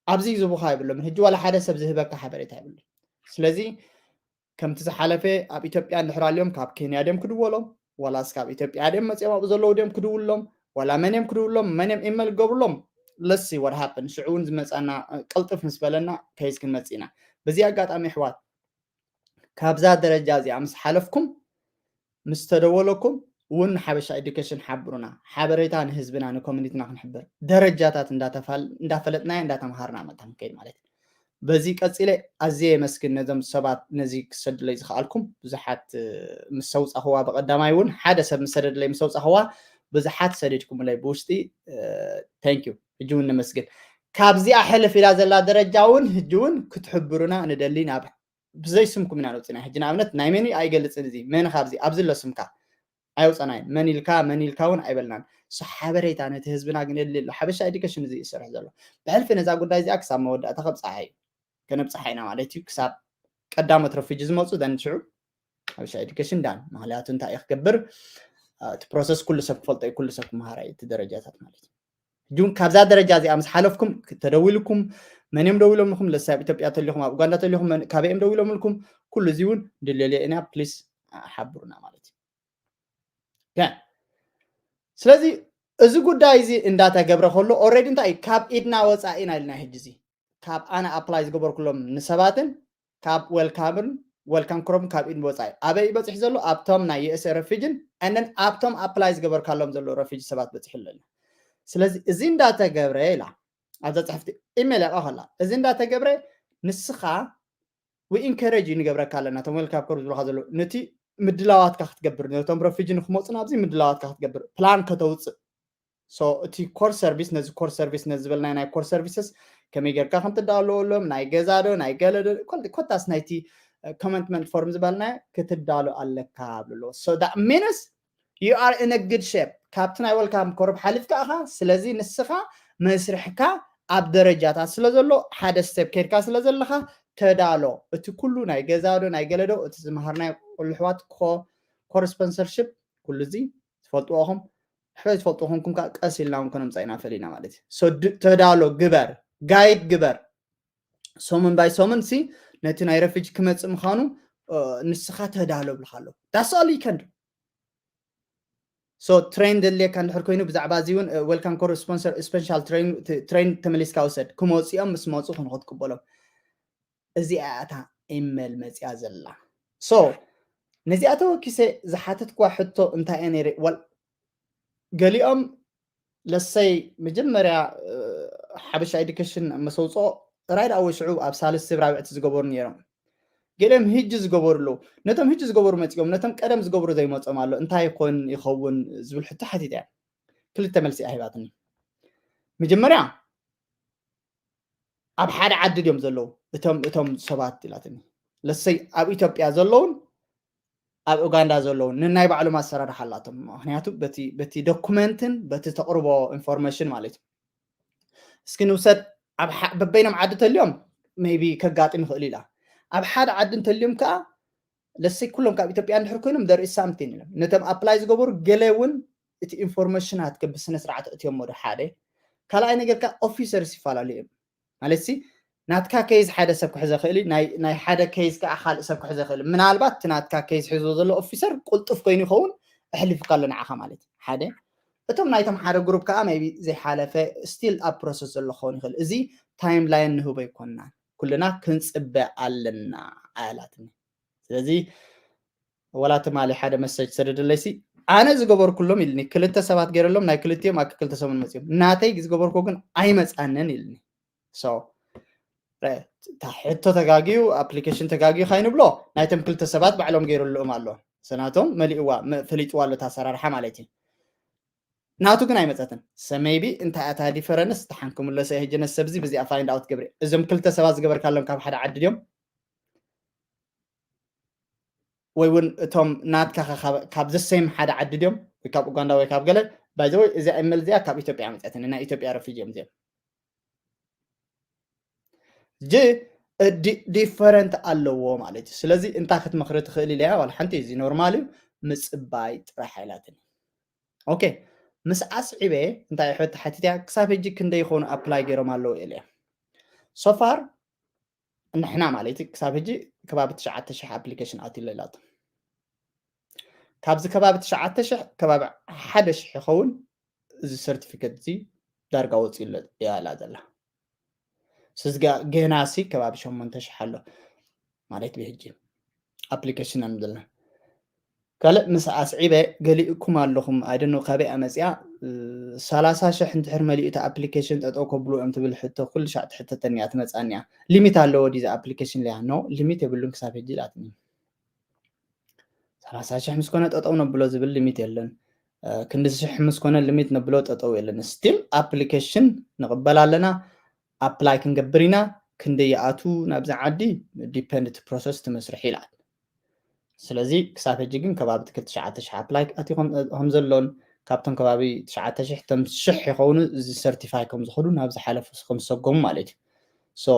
ኣብዚ ዝቡኻ ይብሎም ሕጂ ዋላ ሓደ ሰብ ዝህበካ ሓበሬታ ይብሉ። ስለዚ ከምቲ ዝሓለፈ ኣብ ኢትዮጵያ እንድሕር ኣልዮም ካብ ኬንያ ድዮም ክድወሎም ዋላስ ካብ ኢትዮጵያ ድዮም መፅኦም ኣብኡ ዘለዉ ድዮም ክድውሎም ዋላ መን እዮም ክድውሎም መን እዮም ኢመል ገብርሎም። Let's see what happen። ሽዑ እውን ዝመፃና ቅልጥፍ ምስ በለና ከይስ ክንመፅእ ኢና። በዚ ኣጋጣሚ ኣሕዋት ካብዛ ደረጃ እዚኣ ምስ ሓለፍኩም ምስ ተደወለኩም እውን ንሓበሻ ኤዱኬሽን ሓብሩና። ሓበሬታ ንህዝብና ንኮሚኒቲና ክንሕብር ደረጃታት እንዳፈለጥናዮ እንዳተምሃርና መታ ክንከይድ ማለት እዩ። በዚ ቀፂለ ኣዝየ የመስግን ነዞም ሰባት ነዚ ክሰዱለይ ዝኸኣልኩም ብዙሓት ምስ ሰውፃኽዋ ብቐዳማይ እውን ሓደ ሰብ ምስ ሰደድለይ ምስ ሰውፃኽዋ ብዙሓት ሰዲድኩምለይ ብውሽጢ thank you። ሕጂ እውን ነመስግን። ካብዚኣ ሕልፍ ኢላ ዘላ ደረጃ እውን ሕጂ እውን ክትሕብሩና ንደሊ ናብ ብዘይ ስምኩም ኢና ነውፅና። ሕጂ ንኣብነት ናይ መን እዩ ኣይገልፅን። እዚ መን ካብዚ ኣብዚ ኣሎ ስምካ ኣይውፀናይ መን ኢልካ መን ኢልካ እውን ኣይበልናን። So ሓበሬታ ነቲ ህዝብና ግን የድልየሉ። ሓበሻ ኤዱኬሽን እዚ ይሰርሕ ዘሎ ብሕልፊ ነዛ ጉዳይ እዚኣ ክሳብ መወዳእታ ከብፅሓ እዩ። ከነብፅሓ ኢና ማለት እዩ። ክሳብ ቀዳሞት ረፊጂ ዝመፁ ዘን ሽዑ ሓበሻ ኤዱኬሽን ዳን። ምክንያቱ እንታይ እዩ ክገብር እቲ ፕሮሰስ ኩሉ ሰብ ክፈልጦ እዩ፣ ኩሉ ሰብ ክመሃራ እዩ እቲ ደረጃታት ማለት እዩ። ሕጂ እውን ካብዛ ደረጃ እዚኣ ምስ ሓለፍኩም ተደዊልኩም መን እዮም ደዊሎምልኩም? ለሳይ ኣብ ኢትዮጵያ ተሊኹም ኣብ ኡጋንዳ ተሊኹም ካበይ እዮም ደዊሎምልኩም? ኩሉ እዚ እውን ድልየልዮ ኢና ፕሊስ ሓብሩና ማለት እዩ። ስለዚ እዚ ጉዳይ እዚ እንዳተገብረ ከሎ ኦልሬዲ እንታይ እዩ ካብ ኢድና ወፃኢ ኢና ኢልና ሕጂ እዚ ካብ ኣነ ኣፕላይ ዝገበርኩሎም ንሰባትን ካብ ዌልካምን ዌልካም ክሮም ካብ ኢድ ወፃኢ ኣበይ በፂሕ ዘሎ ኣብቶም ናይ ዩኤስኤ ረፊጅን ንን ኣብቶም ኣፕላይ ዝገበርካሎም ዘሎ ረፊጅ ሰባት በፂሑ ኣለና። ስለዚ እዚ እንዳተገብረ ኢላ ኣብዛ ፅሕፍቲ ኢሜል ያውቃ ከላ እዚ እንዳተገብረ ንስኻ ዊ ኢንከሬጅ እዩ ንገብረካ ኣለና። እቶም ዌልካም ክሮም ዝብልካ ዘሎ ነቲ ምድላዋትካ ክትገብር ነቶም ረፊጂ ንክመፁ ናብዚ ምድላዋትካ ክትገብር ፕላን ከተውፅእ እቲ ኮር ሰርቪስ ነዚ ኮር ሰርቪስ ነዚ ዝበልናይ ናይ ኮር ሰርቪስስ ከመይ ጌርካ ከም ትዳለወሎም ናይ ገዛ ዶ ናይ ገለ ዶ ኮታስ ናይቲ ኮመንትመንት ፎርም ዝበልናዮ ክትዳሎ ኣለካ ብሎ። So that means you are in a good shape ካብቲ ናይ ወልካም ኮርብ ሓሊፍካ ኢኻ። ስለዚ ንስኻ መስርሕካ ኣብ ደረጃታት ስለ ዘሎ ሓደ ስቴፕ ከድካ ስለ ዘለኻ ተዳሎ። እቲ ኩሉ ናይ ገዛ ዶ ናይ ገለ ዶ እቲ ዝመሃርናዮ ኩሉ ኣሕዋት ኮር ስፖንሰርሽፕ ኩሉ እዚ ትፈልጥዎ ኢኹም። ሕራይ ዝፈልጡ ኮንኩም ከዓ ቀስ ኢልና እውን ከነምፃ ኢና ፈሊና ማለት እዩ። ተዳሎ ግበር፣ ጋይድ ግበር። ሰሙን ባይ ሰሙን ሲ ነቲ ናይ ረፊጂ ክመፅእ ምዃኑ ንስኻ ተዳሎ ብልካ ኣሎ። That's all you can do። So ትሬን ዘድልየካ እንድሕር ኮይኑ ብዛዕባ እዚ እውን ዌልካም ኮር ስፖንሰር ስፔሻል ትሬን ተመሊስካ ውሰድ። ክመፅኦም ምስ መፁ ክንክትቅበሎም እዚኣ እታ ኢሜል መፅያ ዘላ። So ነዚኣ ተወኪሰ ዝሓተትኳ ሕቶ እንታይ እየ ነይረ? ገሊኦም ለሰይ መጀመርያ ሓበሻ ኤዱኬሽን መሰውፅኦ ራይድ ኣወ ሽዑ ኣብ ሳልስቲ ራብዕቲ ዝገበሩ ነይሮም። ገሊኦም ህጂ ዝገበሩ ኣለዉ። ነቶም ህጂ ዝገበሩ መፂኦም ነቶም ቀደም ዝገብሩ ዘይመፆም ኣሎ እንታይ ይኮን ይኸውን ዝብል ሕቶ ሓቲተ እያ። ክልተ መልሲ ኣሂባትኒ። መጀመርያ ኣብ ሓደ ዓዲ ድዮም ዘለዉ እቶም እቶም ሰባት ኢላትኒ። ለሰይ ኣብ ኢትዮጵያ ዘለውን ኣብ ኡጋንዳ ዘለውን ንናይ ባዕሎም ኣሰራርሓ ኣላቶም። ምክንያቱ በቲ ዶኩመንትን በቲ ተቕርቦ ኢንፎርሜሽን ማለት እዩ። እስኪ ንውሰድ በበይኖም ዓዲ ተልዮም ሜይቢ ከጋጥም ይኽእል ኢላ ኣብ ሓደ ዓዲ እንተልዮም ከዓ ለሰይ ኩሎም ካብ ኢትዮጵያ እንድሕር ኮይኖም there is something ኢሎም ነቶም ኣፕላይ ዝገበሩ ገለ እውን እቲ ኢንፎርሜሽናት ከብስነ ስርዓት እትዮም ወደ ሓደ ካልኣይ ነገር ከዓ ኦፊሰርስ ይፈላለዩ እዮም ማለት ሲ ናትካ case ሓደ ሰብ ክሕዞ ይኽእል እዩ፣ ናይ ሓደ case ከዓ ካልእ ሰብ ክሕዞ ይኽእል። ምናልባት እቲ ናትካ case ሒዝዎ ዘሎ officer ቅልጡፍ ኮይኑ ይኸውን፣ ኣሕሊፉካ ኣሎ ንዓኻ ማለት እዩ። ሓደ እቶም ናይቶም ሓደ group ከዓ maybe ዘይሓለፈ still ኣብ process ዘሎ ክኸውን ይኽእል። እዚ timeline ንህቦ ኣይኮንናን፣ ኩልና ክንፅበ ኣለና ኣላትኒ። ስለዚ ወላ ትማሊ ሓደ message ሰደደለይሲ ኣነ ዝገበርኩሎም ኢልኒ፣ ክልተ ሰባት ገይረሎም ናይ ክልቲኦም ኣብ ክልተ ሰሙን መፅዮም፣ ናተይ ዝገበርኩ ግን ኣይመፃንን ኢልኒ። So ሕቶ ተጋግዩ፣ application ተጋግዩ ካይንብሎ፣ ናይቶም ክልተ ሰባት ባዕሎም ገይረሎም ኣሎ። ሰናቶም መሊእዋ ፈሊጥዋ ኣሎ ኣሰራርሓ ማለት እዩ። ናቱ ግን ኣይመፀትን። So maybe እንታይ ኣታ difference ተሓንክምሎ ሰ ህጂ ነሰብዚ ብዚኣ find out ገብረ። እዞም ክልተ ሰባት ዝገበርካሎም ካብ ሓደ ዓዲ ድዮም? ወይ እውን እቶም ናትካ ካብ the same ሓደ ዓዲ ድዮም? ወይ ካብ ኡጋንዳ ወይ ካብ ገለ? By the way እዚኣ email እዚኣ ካብ ኢትዮጵያ መፀትኒ፣ ናይ ኢትዮጵያ refugee እዮም እዚኦም። ጂ different ኣለዎ ማለት እዩ። ስለዚ እንታይ ክትመኽሪ ትኽእል ኢለያ ዋላ ሓንቲ፣ እዚ normal እዩ፣ ምፅባይ ጥራሕ ኣይላትን። Okay፣ ምስ ኣስዒበ እንታይ ሕቶ ሓቲትያ? ክሳብ ሕጂ ክንደይ ይኾኑ apply ገይሮም ኣለዉ ኢለያ። So far ንሕና ማለት ክሳብ ሕጂ ከባቢ ትሽዓተ ሽሕ application ኣትዩሎ ኢላቶም። ካብዚ ከባቢ ትሽዓተ ሽሕ ከባቢ ሓደ ሽሕ ይኸውን እዚ certificate እዚ ዳርጋ ወፂኡ ኣሎ እያ ኢላ ዘላ። ስዝጋ ገና ሲ ከባቢ ሸሞንተ ሽሕ ኣሎ ማለት ብሕጂ application እዮም ዘለና። ካልእ ምስ ኣስዒበ ገሊእኩም ኣለኹም፣ I don't know ካበይ ኣመፅያ፣ ሰላሳ ሽሕ እንድሕር መሊኡ እቲ application ጠጠው ከብሉ እዮም ትብል ሕቶ ኩሉ ሻዕ ትሕተተኒ እያ ትመፅኣኒ እያ። Limit ኣለዎ ድዩ እዚ application ኢለያ? No limit የብሉን ክሳብ ሕጂ ኢላትኒ። ሰላሳ ሽሕ ምስ ኮነ ጠጠው ነብሎ ዝብል limit የለን። ክንዲ ሽሕ ምስ ኮነ limit ነብሎ ጠጠው የለን። Still application ንቕበል ኣለና፣ apply ክንገብር ኢና። ክንደይ ይኣቱ ናብዚ ዓዲ depend እቲ process እቲ መስርሒ ይልዓል። ስለዚ ክሳብ ሕጂ ግን ከባቢ ትክል ትሽዓተ ሽሕ apply ኣትዩ ከም ዘሎን ካብቶም ከባቢ ትሽዓተ ሽሕ ቶም ሽሕ ይኸውን እዚ certify ከም ዝኾኑ ናብ ዝሓለፉ ከም ዝሰጎሙ ማለት እዩ። So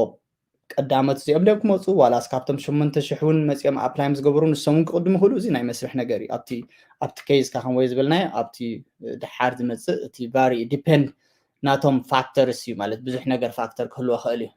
ቀዳሞት እዚኦም ድዮም ክመፁ ዋላስ ካብቶም ሸሞንተ ሽሕ እውን መፂኦም apply ምስ ገበሩ ንሶም እውን ክቕድሙ ይኽእሉ። እዚ ናይ መስርሕ ነገር እዩ። ኣብቲ ኣብቲ case ካ ከም ወይ ዝበልናዮ ኣብቲ ደሓር ዝመፅእ እቲ vary depend ናቶም factors እዩ ማለት ብዙሕ ነገር factor ክህልዎ ይኽእል እዩ።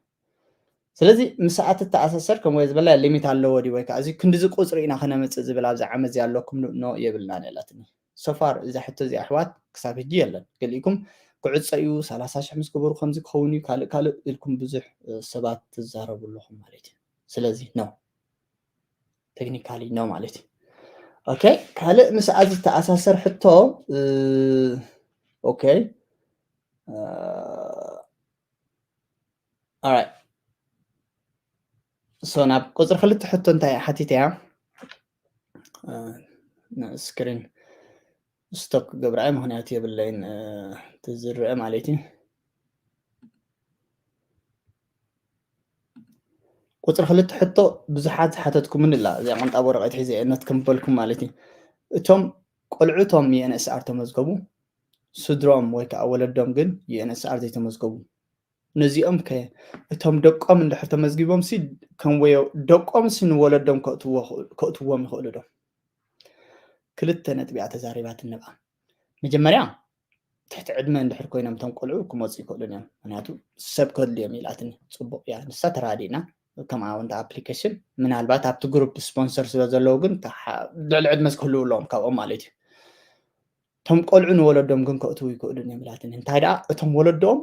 ስለዚ ምስ ሰዓት ተኣሳሰር ከም ወይ ዝበላ limit ኣለዎ ድዩ ወይ ከዓ እዚ ክንዲዚ ቁፅሪ ኢና ክነምፅእ ዝብል ኣብዚ ዓመት እዚ ኣለኩም? No የብልናን ኢላትኒ። So far እዛ ሕቶ እዚኣ ኣሕዋት ክሳብ ሕጂ የለን። ገሊእኩም ክዕፀ እዩ፣ ሰላሳ ሽሕ ምስ ገበሩ ከምዚ ክኸውን እዩ፣ ካልእ ካልእ ኢልኩም ብዙሕ ሰባት ትዛረቡ ኣለኹም ማለት እዩ። ስለዚ no፣ technically no ማለት እዩ። Okay፣ ካልእ ምስኣ ዝተኣሳሰር ሕቶ okay። Alright፣ so ናብ ቁፅሪ ክልተ ሕቶ እንታይ ሓቲተ እያ? Screen stop ክገብራ እየ፣ ምኽንያቱ የብለይን ትዝርአ ማለት እዩ። ቁፅሪ ክልተ ሕቶ ብዙሓት ሓተትኩምኒ ኣላ፣ እዚኣ ቅንጣብ ወረቐት ሒዘ እየ ኖት ከም በልኩም ማለት እዩ። እቶም ቆልዑ እቶም UNHCR ተመዝገቡ፣ ስድሮም ወይ ከዓ ወለዶም ግን UNHCR ዘይተመዝገቡ፣ ነዚኦም ከ እቶም ደቆም እንድሕር ተመዝጊቦም ሲ ከም ወዮ ደቆም ሲ ንወለዶም ከእትዎም ይኽእሉ ዶ? ክልተ ነጥቢ እያ ተዛሪባትኒ ንብኣ። መጀመርያ ትሕቲ ዕድመ እንድሕር ኮይኖም እቶም ቆልዑ ክመፁ ይኽእሉን እዮም፣ ምክንያቱ ሰብ ከድልዮም ኢላትኒ። ፅቡቕ እያ ንሳ፣ ተራዲእና። ከምኣ እውን application ምናልባት ኣብቲ group sponsor ስለ ዘለዉ ግን ልዕሊ ዕድመ ክህልው ኣለዎም ካብኦም ማለት እዩ። እቶም ቆልዑ ንወለዶም ግን ከእትዉ ይኽእሉን እዮም ኢላትኒ። እንታይ ደኣ እቶም ወለዶም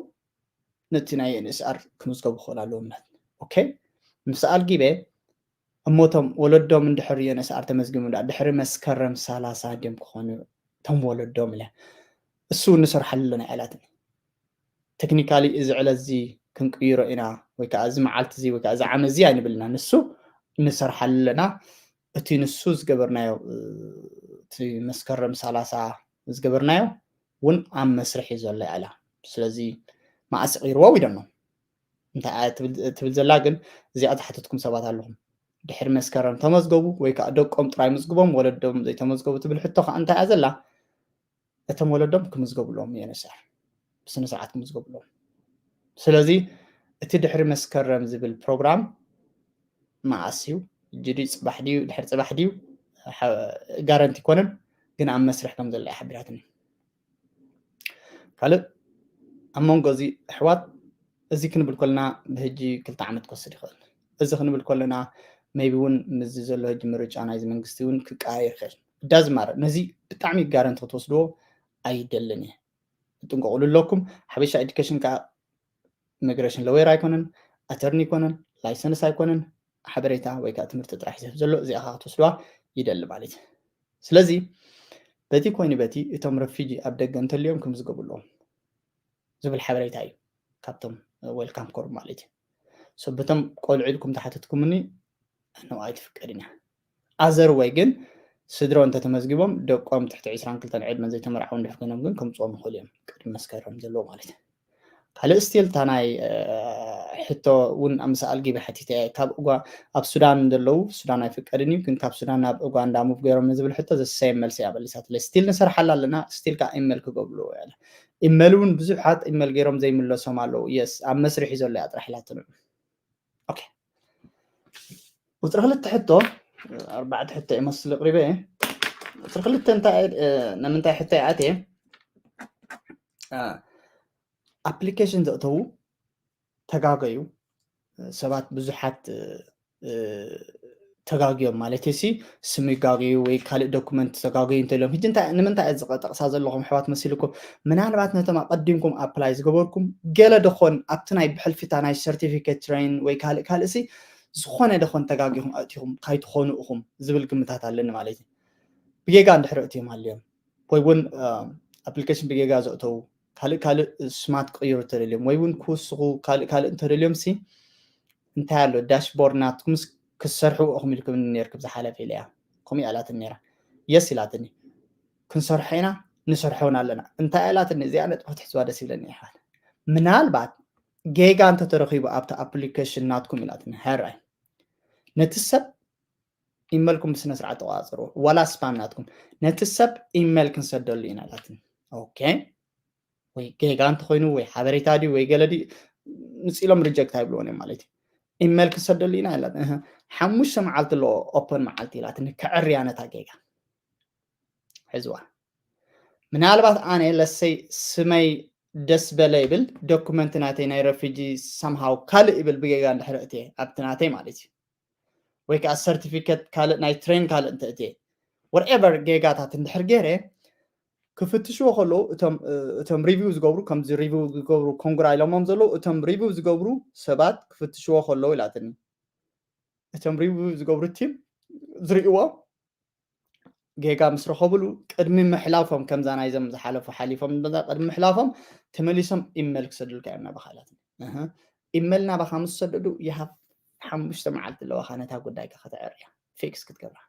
ነቲ ናይ UNHCR ክምዝገቡ ክኽእሉ ኣለዎም ኢላትኒ። Okay፣ ምስ ኣልጊበ እሞ እቶም ወለዶም እንድሕር UNHCR ተመዝጊቦም ደኣ ድሕሪ መስከረም ሰላሳ ድዮም ክኾኑ እቶም ወለዶም ኢለ እሱ ንሰርሓሉ ኣለና ኢላትኒ። Technically እዚ ዕለት እዚ ክንቅይሮ ኢና ወይ ከዓ እዚ መዓልቲ እዚ ወይ ከዓ እዚ ዓመት እዚ ኣይንብልና፣ ንሱ ንሰርሓሉ ኣለና። እቲ ንሱ ዝገበርናዮ እቲ መስከረም ሰላሳ ዝገበርናዮ እውን ኣብ መስርሕ እዩ ዘሎ ኢላ። ስለዚ መዓስ ይቕይርዎ we don't know። እንታይ እያ ትብል ዘላ ግን እዚኣ ዝሓተትኩም ሰባት ኣለኹም። ድሕሪ መስከረም ተመዝገቡ ወይ ከዓ ደቆም ጥራይ ምዝግቦም ወለዶም ዘይተመዝገቡ ትብል ሕቶ ከዓ እንታይ እያ ዘላ? እቶም ወለዶም ክምዝገቡ ኣለዎም UNHCR ብስነ ስርዓት ክምዝገቡ ኣለዎም። ስለዚ እቲ ድሕሪ መስከረም ዝብል ፕሮግራም መዓስ እዩ? ሕጂ ድዩ ፅባሕ ድዩ ድሕሪ ፅባሕ ድዩ guarantee ኣይኮነን፣ ግን ኣብ መስርሕ ከም ዘሎ እያ ሓቢራትኒ። ካልእ ኣብ መንጎ እዚ ኣሕዋት እዚ ክንብል ከለና ብሕጂ ክልተ ዓመት ክወስድ ይኽእል። እዚ ክንብል ከለና maybe እውን ምስዚ ዘሎ ሕጂ ምርጫ ናይዚ መንግስቲ እውን ክቀያየር ይኽእል። ዳዝማር ነዚ ብጣዕሚ ጋረንቲ ክትወስድዎ ኣይደልን እየ። ጥንቀቑሉ ኣለኩም። ሓበሻ ኤዱኬሽን ከዓ ኢሚግሬሽን ሎየር ኣይኮነን፣ ኣተርኒ ኣይኮነን፣ ላይሰንስ ኣይኮነን፣ ሓበሬታ ወይ ከዓ ትምህርቲ ጥራሕ ዝህብ ዘሎ እዚኣ ከዓ ክትወስድዋ ይደሊ ማለት እዩ። ስለዚ በቲ ኮይኑ በቲ እቶም ረፊጂ ኣብ ደገ እንተልዮም ክምዝገቡ ኣለዎም ዝብል ሓበሬታ እዩ ካብቶም ዌልካም ኮር ማለት እዩ። ሶ በቶም ቆልዑ ኢልኩም ተሓተትኩምኒ ነው ኣይትፍቀድን እያ። ኣዘር ወይ ግን ስድሮ እንተተመዝጊቦም ደቆም ትሕቲ ዕስራን ክልተን ዕድመ ዘይተመርዓው እንድሕር ኮይኖም ግን ከምፅኦም ይኽእሉ እዮም ቅድሚ መስከረም ዘለዎ ማለት እዩ። ካልእ ስቲል እታ ናይ ሕቶ እውን ኣብ ምሳኣል ጊበ ሓቲተ እየ ካብ እጓ ኣብ ሱዳን ዘለዉ ሱዳን ኣይፍቀድን እዩ ግን ካብ ሱዳን ናብ ኡጋንዳ ሙቭ ገይሮም ንዝብል ሕቶ ዘሰየም መልሲ እያ መሊሳትለይ። ስቲል ንሰርሓላ ኣለና ስቲል ከዓ ኢመል ክገብሉ ያለ ኢመል እውን ብዙሓት ኢመል ገይሮም ዘይምለሶም ኣለዉ። የስ ኣብ መስርሕ እዩ ዘሎ እያ ጥራሕ ኢላትኑ። ኦኬ ቁፅሪ ክልተ ሕቶ ኣርባዕተ ሕቶ ይመስል ቅሪበ እየ። ቁፅሪ ክልተ እንታይ ንምንታይ ሕቶ ይኣት እየ ኣፕሊኬሽን ዘእተዉ ተጋገዩ ሰባት ብዙሓት ተጋግዮም ማለት ሲ ስም ይጋግዩ ወይ ካልእ ዶኩመንት ተጋግዩ እንተልዮም ሕጂ ንምንታይ እየ ዝጠቕሳ ዘለኹም ኣሕዋት መሲልኩም ምናልባት ነቶም ኣቐዲምኩም ኣፕላይ ዝገበርኩም ገለ ደኾን ኣብቲ ናይ ብሕልፊታ ናይ ሰርቲፊኬት ትሬን ወይ ካልእ ካልእ ሲ ዝኾነ ደኾን ተጋጊኹም ኣእቲኹም ካይትኾኑ እኹም ዝብል ግምታት ኣለኒ ማለት እዩ። ብጌጋ እንድሕር እትዮም ሃልዮም ወይ እውን ኣፕሊኬሽን ብጌጋ ዘእተዉ ካልእ ካልእ ስማት ክቕይሩ እንተደልዮም ወይ እውን ክውስኹ ካልእ ካልእ እንተደልዮም ሲ እንታይ ኣሎ ዳሽቦርድ ናትኩምስ ክትሰርሑ ኢኹም ኢልኩም ነርክብ ዝሓለፈ ኢለያ ከምኡ ኣላትን ነራ የስ ኢላትኒ ክንሰርሖ ኢና ንሰርሖውን ኣለና እንታይ ኣላትኒ እዚኣ ነጥቢ ክትሕዝዋ ደስ ይብለኒ ይሓል ምናልባት ጌጋ እንተተረኺቡ ኣብቲ ኣፕሊኬሽን ናትኩም ኢላትኒ ሕራይ ነቲ ሰብ ኢመልኩም ብስነ ስርዓት ተቆፃፅሩ ዋላ ስፓም ናትኩም ነቲ ሰብ ኢመል ክንሰደሉ ኢና ኢላትኒ ኦኬ ወይ ጌጋ እንተኮይኑ ወይ ሓበሬታ ድዩ ወይ ገለ ድዩ ምፅኢሎም ሪጀክት ኣይብልዎን እዮም ማለት እዩ ኢመል ክሰደሉ ኢና ኢላት ሓሙሽተ መዓልቲ ኣለዎ ኦፐን መዓልቲ ኢላትኒ ከዕርያ ነታ ጌጋ ሕዝዋ ምናልባት ኣነ ለሰይ ስመይ ደስ በለ ይብል ዶኩመንት ናተይ ናይ ረፊጂ ሰምሃው ካልእ ይብል ብጌጋ እንድሕር እትየ ኣብቲ ናተይ ማለት እዩ ወይ ከዓ ሰርቲፊኬት ካልእ ናይ ትሬን ካልእ እንተ እትየ ወርኤቨር ጌጋታት እንድሕር ገይረ ክፍትሽዎ ከለዉ እቶም ሪቪው ዝገብሩ ከምዚ ሪቪው ዝገብሩ ኮንግራ ኢሎሞም ዘለዉ እቶም ሪቪው ዝገብሩ ሰባት ክፍትሽዎ ከለዉ ኢላትኒ እቶም ሪቪው ዝገብሩ ቲም ዝርእዎ ጌጋ ምስ ረኸብሉ ቅድሚ ምሕላፎም ከምዛ ናይዞም ዝሓለፉ ሓሊፎም ቅድሚ ምሕላፎም ተመሊሶም ኢመል ክሰዱልካ እዮም ናባኻ ኢላትኒ ኢመል ናባኻ ምስ ሰደዱ ይሃብ ሓሙሽተ መዓልቲ ኣለዋኻ ነታ ጉዳይካ ከተዕርያ ፊክስ ክትገብራ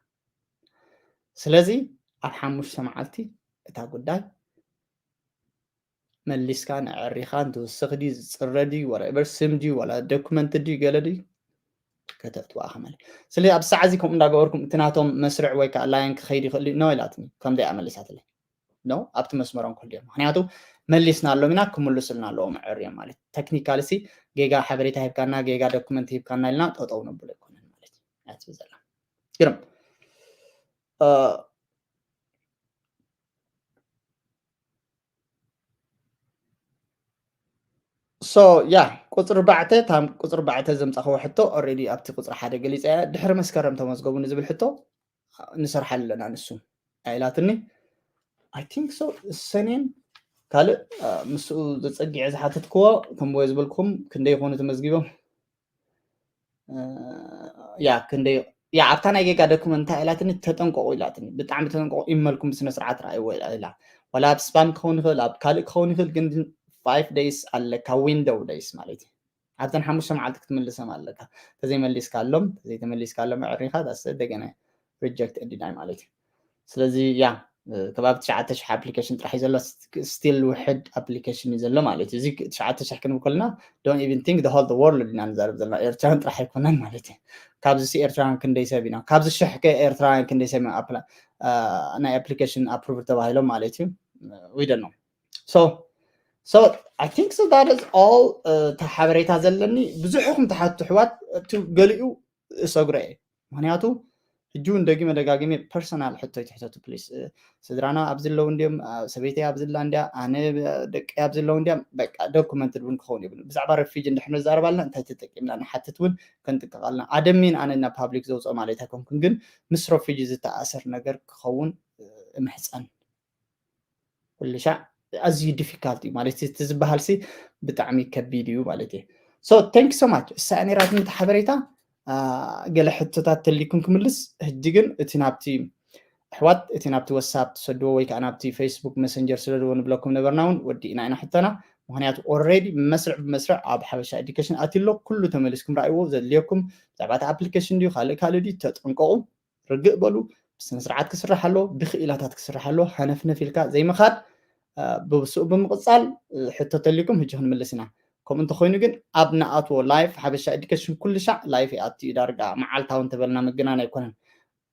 ስለዚ ኣብ ሓሙሽተ መዓልቲ እታ ጉዳይ መሊስካ ንዕሪኻ እንትውስኽ ድዩ ዝፅረ ድዩ ወረበር ስም ድዩ ዋላ ዶክመንት ድዩ ገለ ድዩ ከተእትዋ ከመለ ስለዚ ኣብ ሰዓዚ ከምኡ እንዳገበርኩም እቲ ናቶም መስርዕ ወይ ከዓ ላይን ክኸይድ ይኽእል ኖ ኢላትኒ ከም ደኣ መሊሳትለይ ኖ ኣብቲ መስመሮም ክህሉ እዮም ምክንያቱ መሊስና ኣሎም ኢና ክምልስልና ኣለዎም ዕርዮም ማለት ተክኒካል ሲ ጌጋ ሓበሬታ ሂብካና ጌጋ ዶክመንት ሂብካና ኢልና ጠጠው ነብሎ ኣይኮነን ማለት እዩ ያትብ ዘላ ግርም ሶ ያ ቁፅሪ ባዕተ ታም ቁፅሪ ባዕተ ዘምፃኸዎ ሕቶ ኦሬዲ ኣብቲ ቁፅሪ ሓደ ገሊፀ እያ ድሕሪ መስከረም ተመዝገቡ ንዝብል ሕቶ ንሰርሓሉ ኣለና ንሱ ኣይላትኒ I think so እሰኔን ካልእ ምስኡ ዘፀጊዐ ዝሓተትክዎ ከምወ ዝበልኩም ክንደይ ይኾኑ ተመዝጊቦም ያ ክንደይ ያ ኣብታ ናይ ጌጋ ዶክመንት እንታይ ኢላትኒ ተጠንቀቁ ኢላትኒ ብጣዕሚ ተጠንቀቁ ኢመልኩም ብስነ ስርዓት ረኣይዎ ኢላ ዋላ ኣብ ስፓም ክኸውን ይኽእል ኣብ ካልእ ክኸውን ይኽእል ግን ፋይቭ ደይስ ኣለካ ዊንዶው ደይስ ማለት እዩ ኣብተን ሓሙሽተ መዓልቲ ክትምልሰም ኣለካ ተዘይመሊስካ ኣሎም ተዘይተመሊስካ ኣሎም ዕሪኻ ዳስ ደገና ሪጀክት ዲናይ ማለት እዩ ስለዚ ያ ከባቢ ትሽዓተ ሽሕ ኣፕሊኬሽን ጥራሕ እዩ ዘሎ ስቲል ውሕድ ኣፕሊኬሽን እዩ ዘሎ ማለት እዩ እዚ ትሽዓተ ሽሕ ክንብል ከለና don't even think the whole the world ኢና ንዛረብ ዘለና ኤርትራውያን ጥራሕ ኣይኮነን ማለት እዩ ካብዚ ሲ ኤርትራውያን ክንደይ ሰብ ኢና ካብዚ ሽሕ ከ ኤርትራውያን ክንደይ ሰብ ኢና ናይ ኣፕሊኬሽን ኣፕሩቭ ተባሂሎም ማለት እዩ we don't know so so I think so that is all እታ ሓበሬታ ዘለኒ ብዙሕኹም ተሓቱ ኣሕዋት እቲ ገሊኡ እሰግሮ እየ ምክንያቱ ሕጂ እውን ደጊመ ደጋጊመ ፐርሰናል ሕቶ ይትሕተቱ ፕሊስ። ስድራና ኣብዚ ኣለዉ እንዲዮም፣ ሰበይተይ ኣብዚ ኣላ እንድያ፣ ኣነ ደቀይ ኣብዚ ኣለዉ እንድያ። በቃ ዶኩመንትድ እውን ክኸውን የብሉ። ብዛዕባ ረፊጂ እንድሕር ንዛረብ ኣለና እንታይ ተጠቂምና ንሓትት እውን ክንጥቀቕ ኣለና። ኣደሚን ኣነ ናብ ፓብሊክ ዘውፅኦ ማለት ኣይኮንኩን፣ ግን ምስ ረፊጂ ዝተኣሰር ነገር ክኸውን እምሕፀን። ኩሉ ሻዕ ኣዝዩ ዲፊካልት እዩ ማለት እቲ ዝበሃል ሲ ብጣዕሚ ከቢድ እዩ ማለት እዩ። So thank you so much። እሳ ነራትም እቲ ሓበሬታ። ገለ ሕቶታት ተሊኩም ክምልስ። ሕጂ ግን እቲ ናብቲ ኣሕዋት እቲ ናብቲ ወሳፕ ትሰድዎ ወይ ከዓ ናብቲ ፌስቡክ መሰንጀር ስደድዎ ንብለኩም ነበርና እውን ወዲእና ኢና ሕቶና። ምክንያቱ ኦልሬዲ ብመስርዕ ብመስርዕ ኣብ ሓበሻ ኤዱኬሽን ኣትሎ ኩሉ ተመሊስኩም ረኣይዎ። ዘድልየኩም ብዛዕባ እቲ ኣፕሊኬሽን ድዩ ካልእ ካልእ ድዩ ተጠንቀቑ። ርግእ በሉ። ብስነ ስርዓት ክስራሕ ኣሎ፣ ብክኢላታት ክስራሕ ኣሎ። ሃነፍነፍ ኢልካ ዘይምኻድ። ብስኡ ብምቕፃል ሕቶ ተሊኩም ሕጂ ክንምልስ ኢና። ከምኡ እንተኮይኑ ግን ኣብ ንኣትዎ ላይፍ ሓበሻ ኤዱኬሽን ኩሉ ሻዕ ላይፍ ይኣቱ እዩ። ዳርጋ መዓልታዊ እንተበልና ምግናን ኣይኮነን።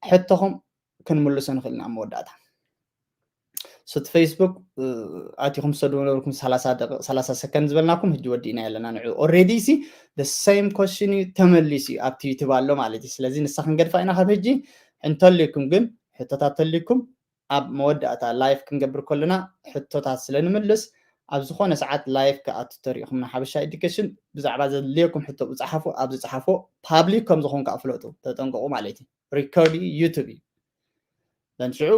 ሕቶኹም ክንምልሶ ንኽእል ኢና ኣብ መወዳእታ። ሱት ፌስቡክ ኣቲኹም ሰዱ ነበርኩም ሰላሳ ደቂ- ሰላሳ ሰከንድ ዝበልናኩም ሕጂ ወዲእና ኣለና። ንዑ ኦልሬዲ ሲ ሴም ኮሽን እዩ ተመሊሱ እዩ ኣብቲ ዩቱብ ኣሎ ማለት እዩ። ስለዚ ንሳ ክንገድፋ ኢና ካብ ሕጂ። እንተልዩኩም ግን ሕቶታት ተልዩኩም ኣብ መወዳእታ ላይፍ ክንገብር ከለና ሕቶታት ስለ ንምልስ ኣብ ዝኾነ ሰዓት ላይፍ ክኣቱ ተሪእኹም ንሓበሻ ኤዱኬሽን ብዛዕባ ዘድልየኩም ሕቶ ብፀሓፉ ኣብዚ ፀሓፎ ፓብሊክ ከም ዝኾን ከዓ ፍለጡ ተጠንቀቑ ማለት እዩ። ሪከርድ ዩቱብ እዩ። ዘን ሽዑ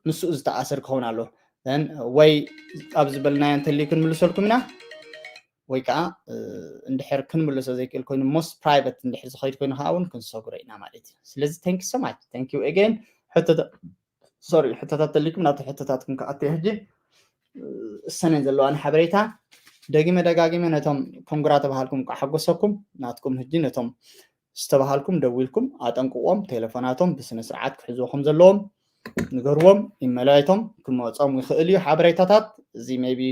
ምስኡ ዝተኣሰር ክኸውን ኣሎ። ዘን ወይ ኣብ ዝበልናዮ እንተልዩ ክንምልሰልኩም ኢና ወይ ከዓ እንድሕር ክንምልሶ ዘይክእል ኮይኑ ሞስት ፕራይቨት እንድሕር ዝኸይድ ኮይኑ ከዓ እውን ክንሰግሮ ኢና ማለት እዩ። ስለዚ thank you so much thank you again። ሕቶታት ሶሪ ሕቶታት ተልኩም ናብቲ ሕቶታትኩም ክኣትየ ሕጂ እሰነን ዘለዋኒ ሓበሬታ ደጊመ ደጋጊመ ነቶም ኮንግራ ተባሃልኩም ከዓ ሓጎሰኩም ናትኩም ሕጂ ነቶም ዝተባሃልኩም ደዊልኩም ኣጠንቅቆም ቴሌፎናቶም ብስነ ስርዓት ክሕዝዎ ከም ዘለዎም ንገርዎም። ኢመላይቶም ክመፆም ይኽእል እዩ ሓበሬታታት እዚ maybe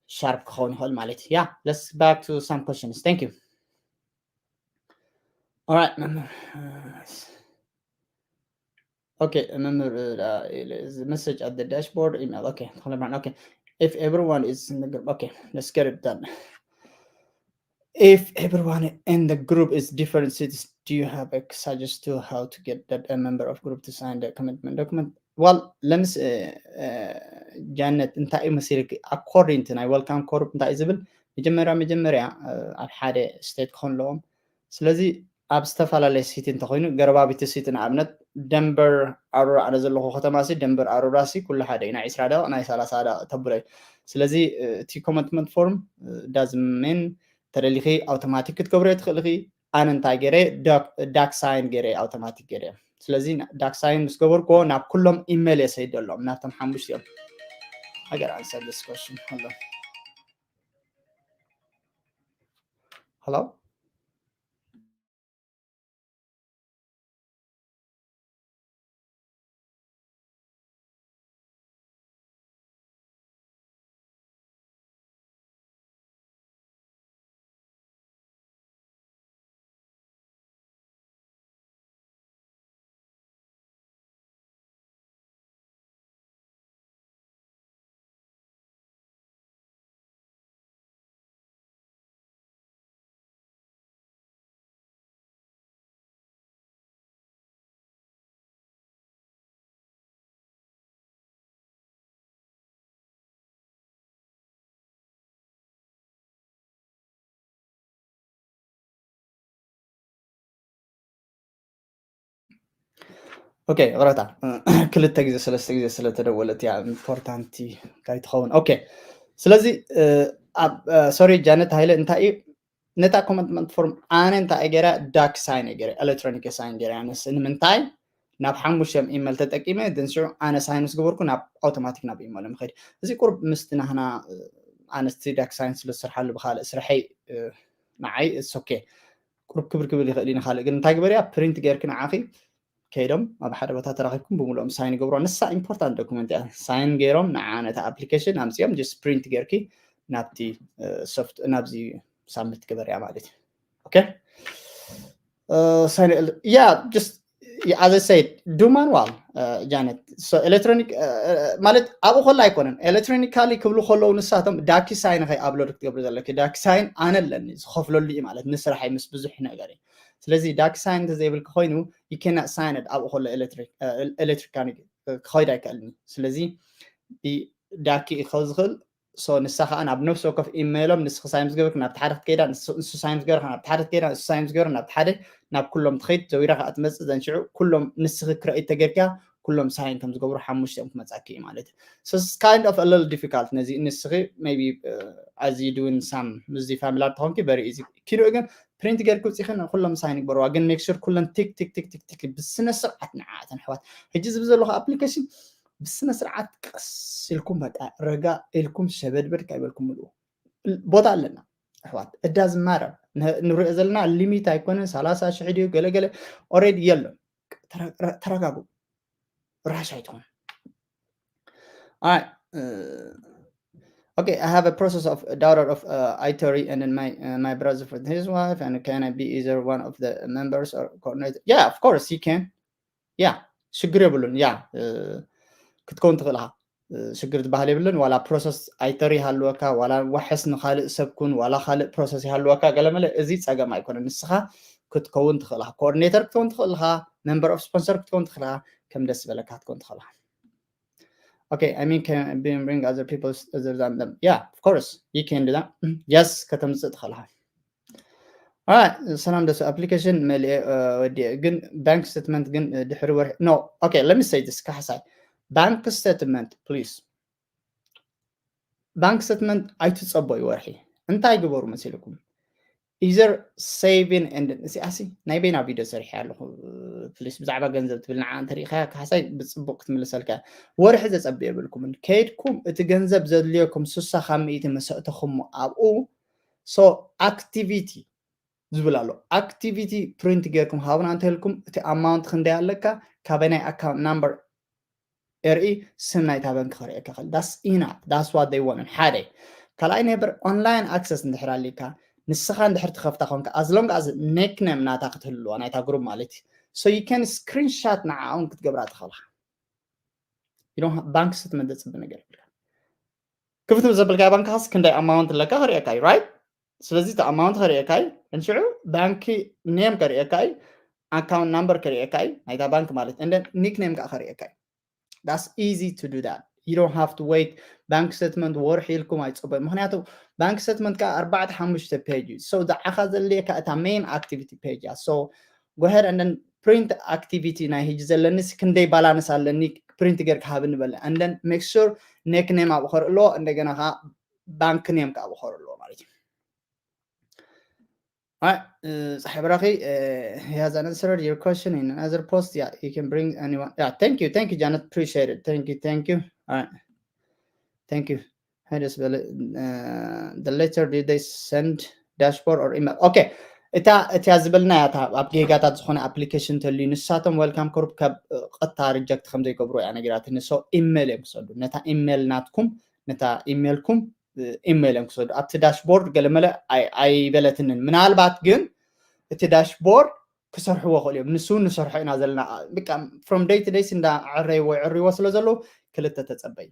sharp ክኸውን ይኽእል ማለት እዩ። Yeah, let's back to some questions. Thank you. All right, መምህር. Okay, መምህር, uh, message at the dashboard, email. Okay, okay. If everyone is in the group, okay, let's get it done. If everyone in the group is different cities, do you have a suggest to how to get that a member of group to sign the commitment document? Well, ለምስ ጃነት እንታይ እዩ መሲልክ? According to ናይ welcome corp እንታይ እዩ ዝብል? መጀመርያ መጀመርያ ኣብ ሓደ ስቴት ክኾን ኣለዎም። ስለዚ ኣብ ዝተፈላለየ ሲቲ እንተኮይኑ ገረባቢቲ ሲቲ ንኣብነት ደንበር ኣሮራ ኣነ ዘለኹ ከተማ ሲ ደንበር ኣሮራ ሲ ኩሉ ሓደ እዩ። ናይ ዒስራ ደቂቕ ናይ ሰላሳ ደቂቕ ተብሎ እዩ። ስለዚ እቲ ኮመትመንት ፎርም ዳዝሜን ተደሊኺ ኣውቶማቲክ ክትገብርዮ ትኽእል ኢኺ። ኣነ እንታይ ገይረ ዳክ ሳይን ገይረ ኣውቶማቲክ ገይረ። ስለዚ ዳክ ሳይን ምስ ገበርክዎ ናብ ኩሎም ኢሜል እየ ሰይደሎም ናብቶም ሓሙሽቲኦም። I gotta answer this question. Hello. Hello. ኦኬ፣ ይቕረታ ክልተ ግዜ ሰለስተ ግዜ ስለተደወለት እያ ኢምፖርታንት ከይትኸውን። ኦኬ፣ ስለዚ ሶሪ ጃነት ሃይለ እንታይ እዩ ነታ ኮመትመንት ፎርም ኣነ እንታይ ገይረ ዳክ ሳይን ገይረ ኤሌክትሮኒክ ሳይን ገይረ ኣነስ ንምንታይ ናብ ሓሙሽተ ኢመል ተጠቂመ ድንስዑ ኣነ ሳይን ምስ ገበርኩ ናብ ኣውቶማቲክ ናብ ኢመል ምኸድ። እዚ ቁርብ ምስቲ ናህና ኣነስቲ ዳክ ሳይን ስለ ዝሰርሓሉ ብካልእ ስርሐይ ንዓይ ኦኬ ቁርብ ክብር ክብል ይኽእል እዩ ንካልእ ግን እንታይ ግበርያ ፕሪንት ገይርክ ንዓኺ ከይዶም ኣብ ሓደ ቦታ ተራኺብኩም ብምልኦም ሳይን ይገብሮ። ንሳ ኢምፖርታንት ዶኩመንት እያ። ሳይን ገይሮም ንዓ ነታ ኣፕሊኬሽን ኣምፅኦም ጀስት ፕሪንት ገይርኪ ናብቲ ሶፍት ናብዚ ሳብሚት ግበርያ ማለት እዩ። ኦኬ ሳይን ያ ጀስት as I said do manual ጃነት ኤሌክትሮኒክ ማለት ኣብኡ ከላ ኣይኮነን ኤሌክትሮኒካሊ ክብሉ ከለዉ ንሳቶም ዳኪ ሳይን ከይ ኣፕሎድ ክትገብሩ ዘለኪ ዳኪ ሳይን ኣነ ኣለኒ ዝኸፍለሉ እዩ ማለት ንስራሐይ ምስ ብዙሕ ነገር እዩ። ስለዚ DocuSign እንተዘይብልካ ኮይኑ you cannot sign it ኣብኡ ከሎ electric electric ክኸይድ ኣይክእልን እዩ። ስለዚ ብዳኪ እዩ ክኸው ዝኽእል። So ንሳ ከዓ ናብ ነፍሲ ወከፍ ኢሜይሎም ንስኺ ሳይን ምስ ገበርክ ናብቲ ሓደ ክትከይዳ፣ ንሱ ሳይን ምስ ገበርካ ናብቲ ሓደ ክትከይዳ፣ ንሱ ሳይን ምስ ገበርካ ናብቲ ሓደ ናብ ኩሎም ትኸይድ። ዘዊራ ከዓ ትመፅእ። ዘንሽዑ ኩሎም ንስኺ ክረኢ ተገርካ ኩሎም ሳይን ከም ዝገብሩ ሓሙሽቲኦም ክመፃኪ እዩ ማለት እዩ። So it's kind of a little difficult። ነዚ ንስኺ maybe as you doing some ምስዚ ፋሚላር ተኾንኪ very easy። ኪኖ ግን ፕሪንት ገርክ ውፂኺ ኩሎም ሳይን ይግበርዋ። ግን make sure ኩለን ቲክ ቲክ ቲክ ቲክ ቲክ ብስነ ስርዓት ንዓተን ኣሕዋት። ሕጂ ዝብ ዘለኹ ኣፕሊኬሽን ብስነ ስርዓት ቀስ ኢልኩም በቃ ረጋ ኢልኩም ሸበድበድ ካይበልኩም ምልኡ። ቦታ ኣለና ኣሕዋት። እዳ ዝማረ ንሪኦ ዘለና ሊሚት ኣይኮነን። ሰላሳ ሽሕ ድዩ ገለገለ ኦሬዲ የለን። ተረጋጉ። ራሽ ኣይትኾኑ። All right. Uh, okay, I have a process of a daughter of uh, Itori and then my uh, my brother for his wife, and can I be either one of the members or coordinator? Yeah, of course you can. Yeah, ሽግር የብሉን። ያ ክትከውን ትኽእል ኢኻ። ሽግር ዝበሃል የብሉን። ዋላ ፕሮሰስ ኣይተሪ ሃልወካ፣ ዋላ ዋሕስ ንኻልእ ሰብ ኩን፣ ዋላ ካልእ ፕሮሰስ ይሃልወካ፣ ገለመለ እዚ ጸገም ኣይኮነን። ንስኻ ክትከውን ትኽእል ኢኻ። ኮኦርዲኔተር ክትከውን ትኽእል ኢኻ። ሜምበር ኦፍ ስፖንሰር ክትከውን ትኽእል ኢኻ። ከም ደስ ዝበለካ ክትከውን ትኽእል ኢኻ። Okay, I mean, can bring other people other than them? Yeah, of course, you can do that. Yes, ከተምጽእ ትኽእል ኢኻ። ሰላም ደሱ ኣፕሊኬሽን መሊኤ ወዲኤ ግን ባንክ ስቴትመንት ግን ድሕሪ ወርሒ no okay let me say this ካሕሳይ ባንክ ስቴትመንት please ባንክ ስቴትመንት ኣይትጸበዩ ወርሒ እንታይ ግበሩ መሲልኩም either saving and እዚኣሲ ናይ በይና ቪድዮ ሰሪሐ ኣለኹ please ብዛዕባ ገንዘብ ትብል ንዓ እንተሪኢኻ ካሕሳይ ብጽቡቅ ክትምልሰልካ ወርሒ ዘጸብየ የብልኩምን ከይድኩም እቲ ገንዘብ ዘድልየኩም ስሳ ካብ ሚእቲ መሰእተኹም ኣብኡ so activity ዝብል ኣሎ activity print ጌርኩም ሃቡና እንተልኩም እቲ amount ክንደይ ኣለካ ካበይ ናይ account number ርኢ ስም ናይታ ባንክ ክርእየካ ክእል that's enough that's what they want ሓደ ካልኣይ ነበር online access እንድሕር ኣሊካ ንስኻ እንድሕር ትኸፍታ ኮንካ as long as nickname ናታ ክትህልዋ ናይታ group ማለት እዩ so you can screenshot ንዓኦም ክትገብራ ትኽእልካ you don't have bank statement ዘፅቢ ነገር የብልካ ክፍት ዘብልካ ባንክ ኻስ ክንደይ amount ኣለካ ክርእየካ እዩ right ስለዚ እቲ amount ከርእየካ እዩ እንሽዑ ባንክ name ከርእየካ እዩ account number ከርእየካ እዩ ናይታ ባንክ ማለት and nickname ከዓ ከርእየካ እዩ that's easy to do that you don't have to wait bank statement ወርሒ ኢልኩም ኣይፀበዩ ምክንያቱ bank statement ከዓ ኣርባዕተ ሓሙሽተ page እዩ so ዝዓኻ ዘድልየካ እታ main activity page እያ so go ahead and print activity ናይ ሕጂ ዘለኒስ ክንደይ balance ኣለኒ print ጌርካ ሃብኒ በለ and make sure nickname ኣብኡ ከርኢ ኣለዎ እንደገና ከዓ bank name ከዓ ኣብኡ ከርኢ ኣለዎ ማለት እዩ ፀሓይ በራኺ he has answered your question in another post yeah you can bring anyone yeah thank you thank you Janet appreciate it thank you thank you all right thank you hi ደስ በለ the letter did they send dashboard or email okay እታ እቲያ ዝበልና እያ ኣብ ጌጋታት ዝኾነ application ተልዩ ንሳቶም welcome group ካብ ቀጥታ reject ከም ዘይገብሩ እያ ነጊራትኒ so ኢሜል እዮም ክሰዱ ነታ ኢሜል ናትኩም ነታ ኢሜልኩም ኢሜል እዮም ክሰዱ ኣብቲ dashboard ገለመለ ኣይበለትንን ምናልባት ግን እቲ dashboard ክሰርሕዎ ክእል እዮም ንሱ ንሰርሖ ኢና ዘለና በቃ from day to day እንዳ ዕረይዎ ይዕርይዎ ስለ ዘለዉ ክልተ ተፀበይ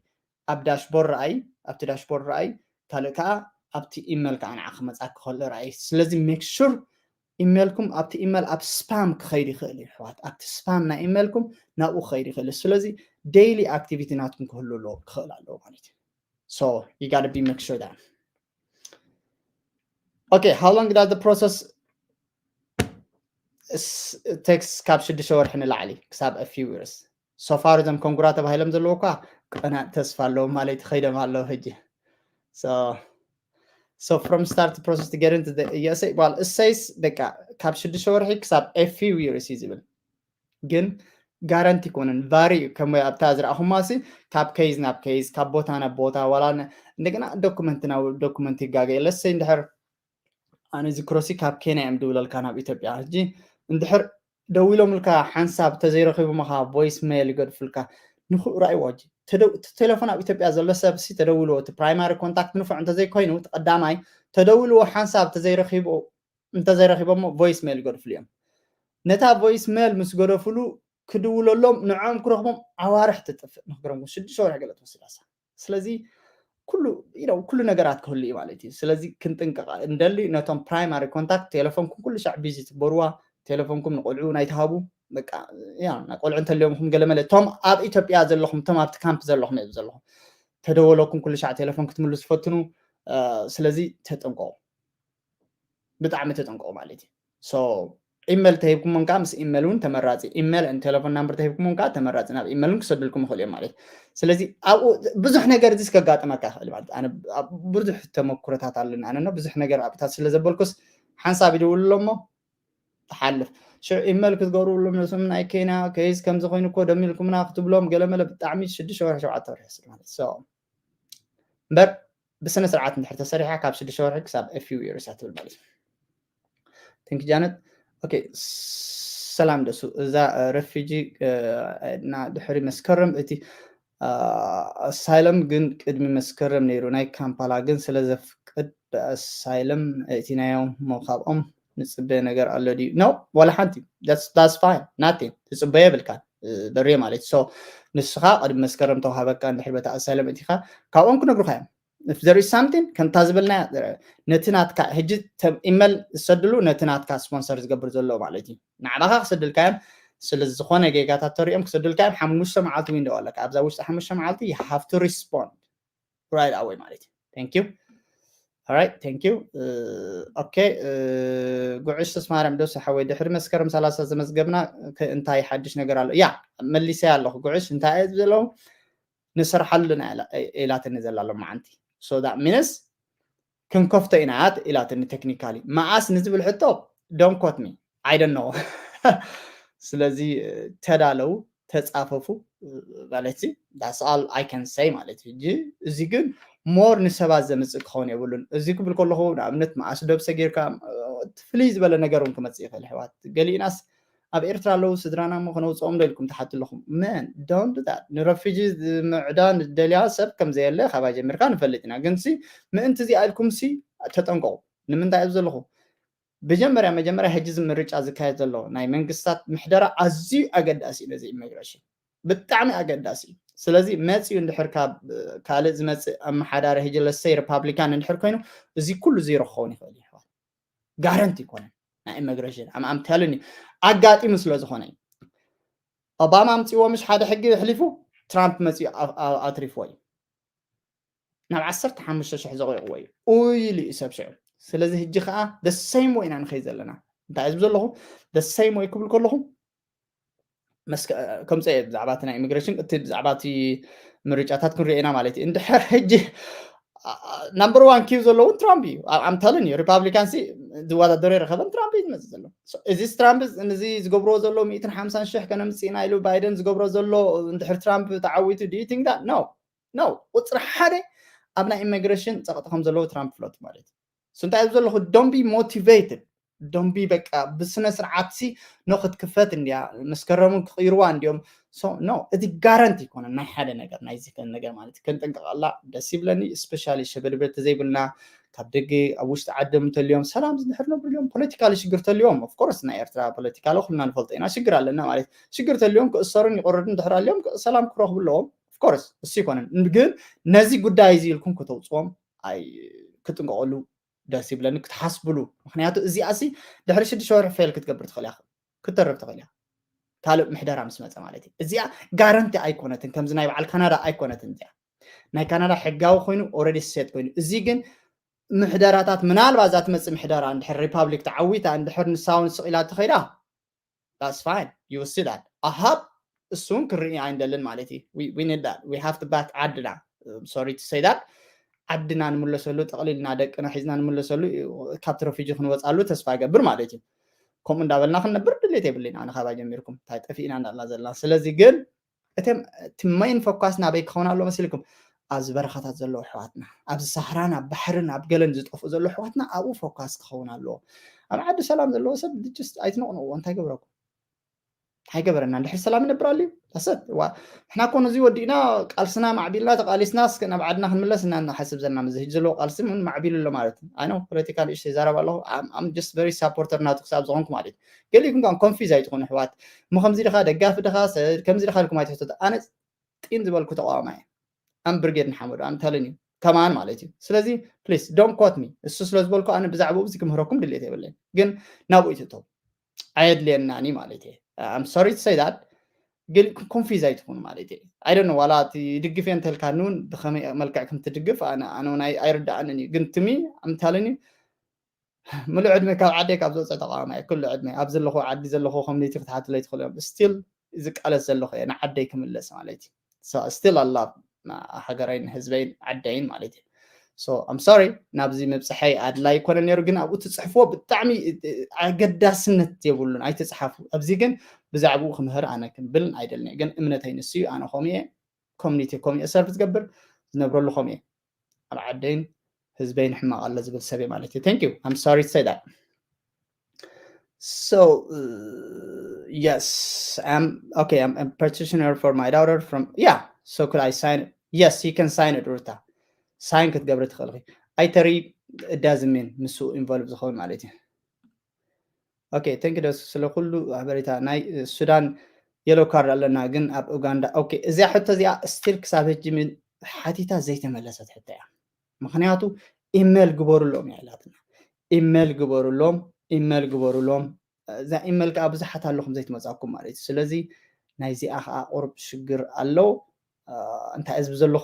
ኣብ dashboard ረኣይ ኣብቲ dashboard ረኣይ ካልእ ከዓ ኣብቲ ኢሜል ከዓ ንዓ ክመፃ ክኽእል ረኣይ ስለዚ make sure ኢሜልኩም ኣብቲ ኢሜል ኣብ spam ክኸይድ ይኽእል እዩ ሕዋት ኣብቲ spam ናይ ኢሜልኩም ናብኡ ክኸይድ ይኽእል ስለዚ daily activity ናትኩም ክህሉ ኣለዎ ክኽእል ኣለዎ ማለት እዩ so you gotta be make sure that okay how long does the process takes ካብ ሽዱሽተ ወርሒ ንላዕሊ ክሳብ a few years so far እዞም ኮንጉራ ተባሂሎም ዘለዉ እኳ ቀናእ ተስፋ ኣለዎም ማለት ከይዶም ኣለዉ ሕጂ so so from start process to get into the USA well እሰይስ በቃ ካብ ሽዱሽተ ወርሒ ክሳብ a few years እዩ ዝብል ግን ጋራንቲ ይኮነን ቫሪ ከም ኣብታ ዝረኣኹማ ሲ ካብ case ናብ case ካብ ቦታ ናብ ቦታ ዋላ እንደገና document ናብ document ይጋገ ለሰይ እንድሕር ኣነ እዚ ክሮሲ ካብ ኬንያ እዮም ድውለልካ ናብ ኢትዮጵያ ሕጂ እንድሕር ደዊሎምልካ ሓንሳብ ተዘይረኪቦምኻ voice mail ይገድፉልካ ንክኡ ራእይዎ ሕጂ ቴሌፎን ኣብ ኢትዮጵያ ዘሎ ሰብ ሲ ተደውልዎ እቲ primary contact ንፉዕ እንተዘይኮይኑ እቲ ቀዳማይ ተደውልዎ ሓንሳብ ተዘይረኪቦ እንተዘይረኪቦሞ voice mail ይገድፍሉ እዮም ነታ voice mail ምስ ገደፍሉ ክድውለሎም ንዕኦም ክረክቦም ኣዋርሕ ትጥፍእ ንክገረምኩም ሽዱሽተ ወርሒ ገለ ትወስድ ኣሳ ስለዚ ኩሉ you know ኩሉ ነገራት ክህሉ እዩ ማለት እዩ ስለዚ ክንጥንቀቕ እንደሊ ነቶም primary contact ቴሌፎንኩም ኩሉ ሻዕ busy ትግበርዋ ቴሌፎንኩም ንቆልዑ ናይ ትሃቡ በቃ ያ ናይ ቆልዑ እንተልዮምኹም ገለመለ እቶም ኣብ ኢትዮጵያ ዘለኹም እቶም ኣብቲ ካምፕ ዘለኹም እየ ዘለኹም ተደወለኩም ኩሉ ሻዕ ቴሌፎን ክትምልሱ ፈትኑ ስለዚ ተጠንቀቁ ብጣዕሚ ተጠንቀቁ ማለት እዩ ኢመል ተሂብኩሞም ከዓ ምስ ኢመል እውን ተመራፂ ኢመል ን ቴሌፎን ናምበር ተሂብኩሞም ከዓ ተመራፂ ናብ ኢመል እውን ክሰዱልኩም ይኽእሉ እዮም ማለት ስለዚ ኣብኡ ብዙሕ ነገር እዚ ከጋጥመካ ይኽእል ማለት ኣነ ብዙሕ ተመኩረታት ኣለኒ ኣነ ብዙሕ ነገር ኣብታት ስለ ዘበልኩስ ሓንሳብ ይድውሉ ኣሎ እሞ ትሓልፍ ሽዑ ኢመል ክትገብሩ ብሎም ነስም ናይ ኬንያ ከይስ ከምዚ ኮይኑ እኮ ደሚልኩምና ክትብሎም ገለመለ ብጣዕሚ ሽዱሽተ ወርሒ ሸውዓተ ወርሒ ስር ማለት እምበር ብስነ ስርዓት እንድሕር ተሰሪሓ ካብ ሽዱሽተ ወርሒ ክሳብ a few years ትብል ማለት እዩ ቴንክ ጃነት ኦኬ ሰላም ደሱ እዛ ረፊጂ እና ድሕሪ መስከረም እቲ ኣሳይለም ግን ቅድሚ መስከረም ነይሩ ናይ ካምፓላ ግን ስለ ዘፍቅድ ብኣሳይለም እቲናዮም ሞ ካብኦም ንፅበ ነገር ኣሎ ድዩ no ዋላ ሓንቲ that's fine ናቴ ትፅበዮ የብልካን በሬ ማለት so ንስኻ ቅድሚ መስከረም ተዋሃበካ እንድሕር በታ ኣሳይለም እቲኻ ካብኦም ክነግሩካ እዮም if there is something ከምታ ዝበልና ነቲ ናትካ ሕጂ ኢመል ዝሰድሉ ነቲ ናትካ ስፖንሰር ዝገብር ዘሎ ማለት እዩ ንዕባኻ ክሰድልካዮም ስለ ዝኾነ ጌጋታት ተሪኦም ክሰድልካዮም ሓሙሽተ መዓልቲ ዊንዶ ኣለካ ኣብዛ ውሽጢ ሓሙሽተ መዓልቲ you have to respond right away ማለት እዩ thank you alright thank you okay ጉዕሽ ተስማርያም ደሱ ሓወይ ድሕሪ መስከረም ሰላሳ ዘመዝገብና እንታይ ሓድሽ ነገር ኣሎ ያ መሊሰ ኣለኹ ጉዕሽ እንታይ እየ ዘለዉ ንሰርሓሉ ኢና ኢላትኒ ዘላ ሎማዓንቲ so that means ክንከፍቶ ኢና ኢላትኒ technically መዓስ ንዝብል ሕቶ don't quote me I don't know ስለዚ ተዳለው ተፃፈፉ ማለት that's all I can say ማለት እዩ እዚ ግን more ንሰባት ዘምፅእ ክኸውን የብሉን እዚ ክብል ከለኹ ንኣብነት መዓስ ደብሰ ጌርካ ፍልይ ዝበለ ነገር እውን ክመፅእ ይኽእል ሕዋት ገሊእናስ ኣብ ኤርትራ ኣለዉ ስድራና እሞ ክነውፅኦም ዶ ኢልኩም ትሓቱ ኣለኹም መን don't do that ንረፊጂ ምዕዳን ደልያ ሰብ ከም ዘየለ ካባይ ጀሚርካ ንፈልጥ ኢና ግን ሲ ምእንቲ እዚኣ ኢልኩም ሲ ተጠንቀቁ ንምንታይ እዩ ዘለኹ መጀመርያ መጀመርያ ሕጂ እዚ ምርጫ ዝካየድ ዘሎ ናይ መንግስታት ምሕደራ ኣዝዩ ኣገዳሲ እዩ ነዚ ኢሚግሬሽን ብጣዕሚ ኣገዳሲ እዩ ስለዚ መፅኡ እንድሕር ካብ ካልእ ዝመፅእ ኣመሓዳሪ ሕጂ ለሰይ ሪፓብሊካን እንድሕር ኮይኑ እዚ ኩሉ ዜሮ ክኸውን ይኽእል እዩ ጋረንቲ ይኮነን ናይ ኢሚግሬሽን ኣምኣምታልን እዩ ኣጋጢሙ ስለ ዝኾነ እዩ ኦባማ ኣምፅዎ ምሽ ሓደ ሕጊ ኣሕሊፉ ትራምፕ መፅኡ ኣትሪፍዎ እዩ ናብ ዓሰርተ ሓሙሽተ ሽሕ ዘቑይቕዎ እዩ ኡይሉ እዩ ሰብ ሽዑ ስለዚ ሕጂ ከዓ the same way ኢና ንኸይድ ዘለና እንታይ ዝብ ዘለኹ the same way ክብል ከለኹ ከምፀ ብዛዕባ እቲ ናይ ኢሚግሬሽን እቲ ብዛዕባ እቲ ምርጫታት ክንሪኦ ኢና ማለት እዩ እንድሕር ሕጂ number one ኪው ዘለውን ትራምፕ እዩ ኣምተልን እዩ ሪፓብሊካን ዝወዳደሩ የረኸበን ትራምፕ እዩ ዝመፅእ ዘሎ እዚ ትራምፕ እዚ ዝገብርዎ ዘሎ ሚእትን ሓምሳን ሽሕ ከነምፅእና ኢሉ ባይደን ዝገብሮ ዘሎ እንድሕር ትራምፕ ተዓዊቱ do you think that no no ቁፅሪ ሓደ ኣብ ናይ ኢሚግሬሽን ፀቕጢ ከም ዘለዎ ትራምፕ ፍለጡ ማለት እዩ እንታይ ኣብ ዘለኹ don't be motivated don't be በቃ ብስነ ስርዓት ሲ ኖ ክትክፈት እንድያ መስከረሙን ክቕይርዋ እንዲዮም so no እቲ ጋረንቲ ይኮነ ናይ ሓደ ነገር ናይ ዝፈን ነገር ማለት ክንጥንቀቐላ ደስ ይብለኒ especially ሸበድበድ ተዘይብልና ካብ ደገ ኣብ ውሽጢ ዓዶም እንተልዮም ሰላም ዝድሕር ነብርልዮም ፖለቲካሊ ሽግር ተልዮም of course ናይ ኤርትራ ፖለቲካሊ ኩልና ንፈልጦ ኢና ሽግር ኣለና ማለት ሽግር ተልዮም ክእሰሩን ይቆረዱን ድሕር ኣልዮም ሰላም ክረኽቡ ኣለዎም of course እሱ ይኮነን ግን ነዚ ጉዳይ እዚ ኢልኩም ከተውፅዎም ኣይ ክትንቀቐሉ ደስ ይብለኒ ክትሓስብሉ ምክንያቱ እዚኣ ሲ ድሕሪ ሽዱሽተ ወርሒ ፌል ክትገብር ትኽእል እያ ክትተርፍ ትኽእል እያ ካልእ ምሕደራ ምስ መፀ ማለት እዩ እዚኣ ጋረንቲ ኣይኮነትን ከምዚ ናይ በዓል ካናዳ ኣይኮነትን እዚኣ ናይ ካናዳ ሕጋዊ ኮይኑ already set ኮይኑ እዚ ግን ምሕደራታት ምናልባት እዛ ትመፅእ ምሕደራ እንድሕር ሪፓብሊክ ተዓዊታ እንድሕር ንሳውን ስቕ ኢላ ትኸይዳ that's fine you see that ኣሃብ እሱን ክርኢ ኣይንደልን ማለት እዩ we need that we have to back ዓድና sorry to say that ዓድና ንምለሰሉ ጠቕሊልና ደቅና ሒዝና ንምለሰሉ ካብቲ ረፊጂ ክንወፃሉ ተስፋ ይገብር ማለት እዩ ከምኡ እንዳበልና ክንነብር ድሌት የብልና ኣነ ካባ ጀሚርኩም እንታይ ጠፊእና እንዳልና ዘለና ስለዚ ግን እቶም እቲ main focus ናበይ ክኸውን ኣሎ መሲልኩም ኣብዚ በረኻታት ዘለዉ ኣሕዋትና ኣብዚ ሳህራን ኣብ ባሕርን ኣብ ገለን ዝጠፍኡ ዘለዉ ኣሕዋትና ኣብኡ focus ክኸውን ኣለዎ ኣብ ዓዲ ሰላም ዘለዎ ሰብ just ኣይትነቕንዎ እንታይ ገብረኩም እንታይ ገበረና እንድሕር ሰላም ይነብር ኣልዩ ዳሰት ዋ ንሕና ኮ ነዚ ወዲእና ቃልስና ማዕቢልና ተቃሊስና እስከ ናብ ዓድና ክንምለስ እና እናሓስብ ዘለና ምዚ ህጂ ዘለዎ ቃልሲ ምን ማዕቢሉ ኣሎ ማለት ኣነ ፖለቲካ ንእሽተ ይዛረብ ኣለኹ just very supporter ናቱ ክሳብ ዝኾንኩ ማለት ገሊእኩም ከዓ confuse ኣይትኾኑ ኣሕዋት እሞ ከምዚ ድኻ ደጋፊ ድኻ ከምዚ ድኻ ኢልኩም ኣይትሕተቱ ኣነ ጢን ዝበልኩ ተቃዋማይ እየ ኣም ብርጌድ ንሓመዱ ኣም ተልን እዩ ከማን ማለት እዩ ስለዚ please don't quote me እሱ ስለ ዝበልኩ ኣነ ብዛዕባኡ እዚ ክምህረኩም ድሌት የብለይ ግን ናብኡ ይትእተው ኣየድልየናን እዩ ማለት እየ። I'm sorry to say that፣ ግን confuse ኣይትኹኑ ማለት እየ። I don't know፣ ዋላ እቲ ይድግፍ እየ እንተልካኒ እውን ብኸመይ መልክዕ ከም ትድግፍ ኣነ ኣነ እውን ኣይ- ኣይርድኣንን እዩ። ግን to me I'm telling you፣ ምሉእ ዕድመ ካብ ዓደይ ካብ ዝወፀ ተቃዋማይ እየ። ኩሉ ዕድመ ኣብ ዘለኹ ዓዲ ዘለኹ community ክትሓትለይ ትኽእሉ እዮም። Still ዝቃለስ ዘለኹ እየ ንዓደይ ክምለስ ማለት እዩ። So still I love ሃገረይን ህዝበይን ዓደይን ማለት እዩ። So I'm sorry ናብዚ ምብፅሐይ ኣድላይ ይኮነ ነይሩ፣ ግን ኣብኡ ትፅሕፍዎ ብጣዕሚ ኣገዳስነት የብሉን፣ ኣይትፅሓፉ። ኣብዚ ግን ብዛዕባኡ ክምህር ኣነ ክብልን ኣይደልን እየ። ግን እምነተይ ንሱ እዩ። ኣነ ከምኡ እየ፣ community ከምኡ እየ serve ዝገብር፣ ዝነብረሉ ከምኡ እየ። ኣብ ዓደይን ህዝበይን ሕማቕ ኣሎ ዝብል ሰብ እየ ማለት እዩ። Thank you. I'm sorry to say that. So uh, yes, I'm okay. I'm a petitioner for my daughter from, yeah. So could I sign it? Yes, you can sign it, ሩታ። ሳይን ክትገብሪ ትኽእል ኢኺ። ኣይተሪ፣ it doesn't mean ንሱ involve ዝኸውን ማለት እዩ። Okay, thank you ደሱ ስለ ኩሉ ሓበሬታ። ናይ ሱዳን yellow card ኣለና ግን ኣብ ኡጋንዳ። Okay፣ እዚኣ ሕቶ እዚኣ still ክሳብ ሕጂ ምን ሓቲታ ዘይተመለሰት ሕቶ እያ። ምክንያቱ ኢሜል ግበሩሎም እያ ኢላትና። ኢሜል ግበሩሎም፣ ኢሜል ግበሩሎም። እዛ ኢሜል ከዓ ብዙሓት ኣለኹም ዘይትመፃኩም ማለት እዩ። ስለዚ ናይዚኣ ከዓ ቁሩብ ሽግር ኣሎ። እንታይ እዝብ ዘለኹ፣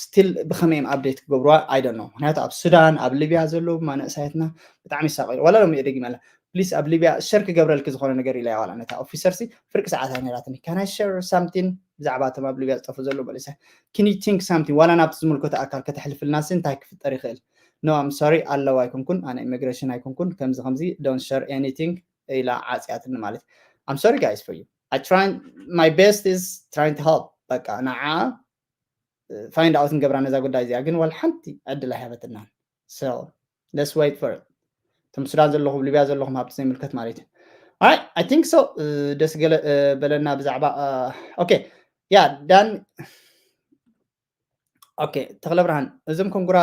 still ብኸመይ እዮም update ክገብርዋ? I don't know። ምክንያቱ ኣብ ሱዳን ኣብ ሊብያ ዘለዉ ማንእሳያትና ብጣዕሚ ይሳቀዩ። ዋላ ሎም እየ ደጊመላ፣ please ኣብ ሊብያ share ክገብረልኪ ዝኾነ ነገር ኢላ ዋላ ነታ officer ሲ ፍርቂ ሰዓት ኣይነራትኒ። Can I share something ብዛዕባ እቶም ኣብ ሊብያ ዝጠፉ ዘለዉ መሊሳ? Can you think something ዋላ ናብቲ ዝምልከቶ ኣካል ከተሕልፍልና ሲ እንታይ ክፍጠር ይኽእል? No, I'm sorry፣ ኣለዋ ኣይኮንኩን፣ ኣነ immigration ኣይኮንኩን፣ ከምዚ ከምዚ don't share anything ኢላ ዓፅያትኒ ማለት። I'm sorry guys for you. I trying my best is trying to help። በቃ ንዓ find out ንገብራ ነዛ ጉዳይ እዚኣ፣ ግን ዋላ ሓንቲ ዕድል ኣይሃበትናን። So let's wait for it። እቶም ሱዳን ዘለኹም ሊብያ ዘለኹም ሃብቲ ዘይምልከት ማለት እዩ። I think so። ደስ ገለ በለና ብዛዕባ okay yeah done። Okay ተኽለ ብርሃን፣ እዞም ኮንጉራ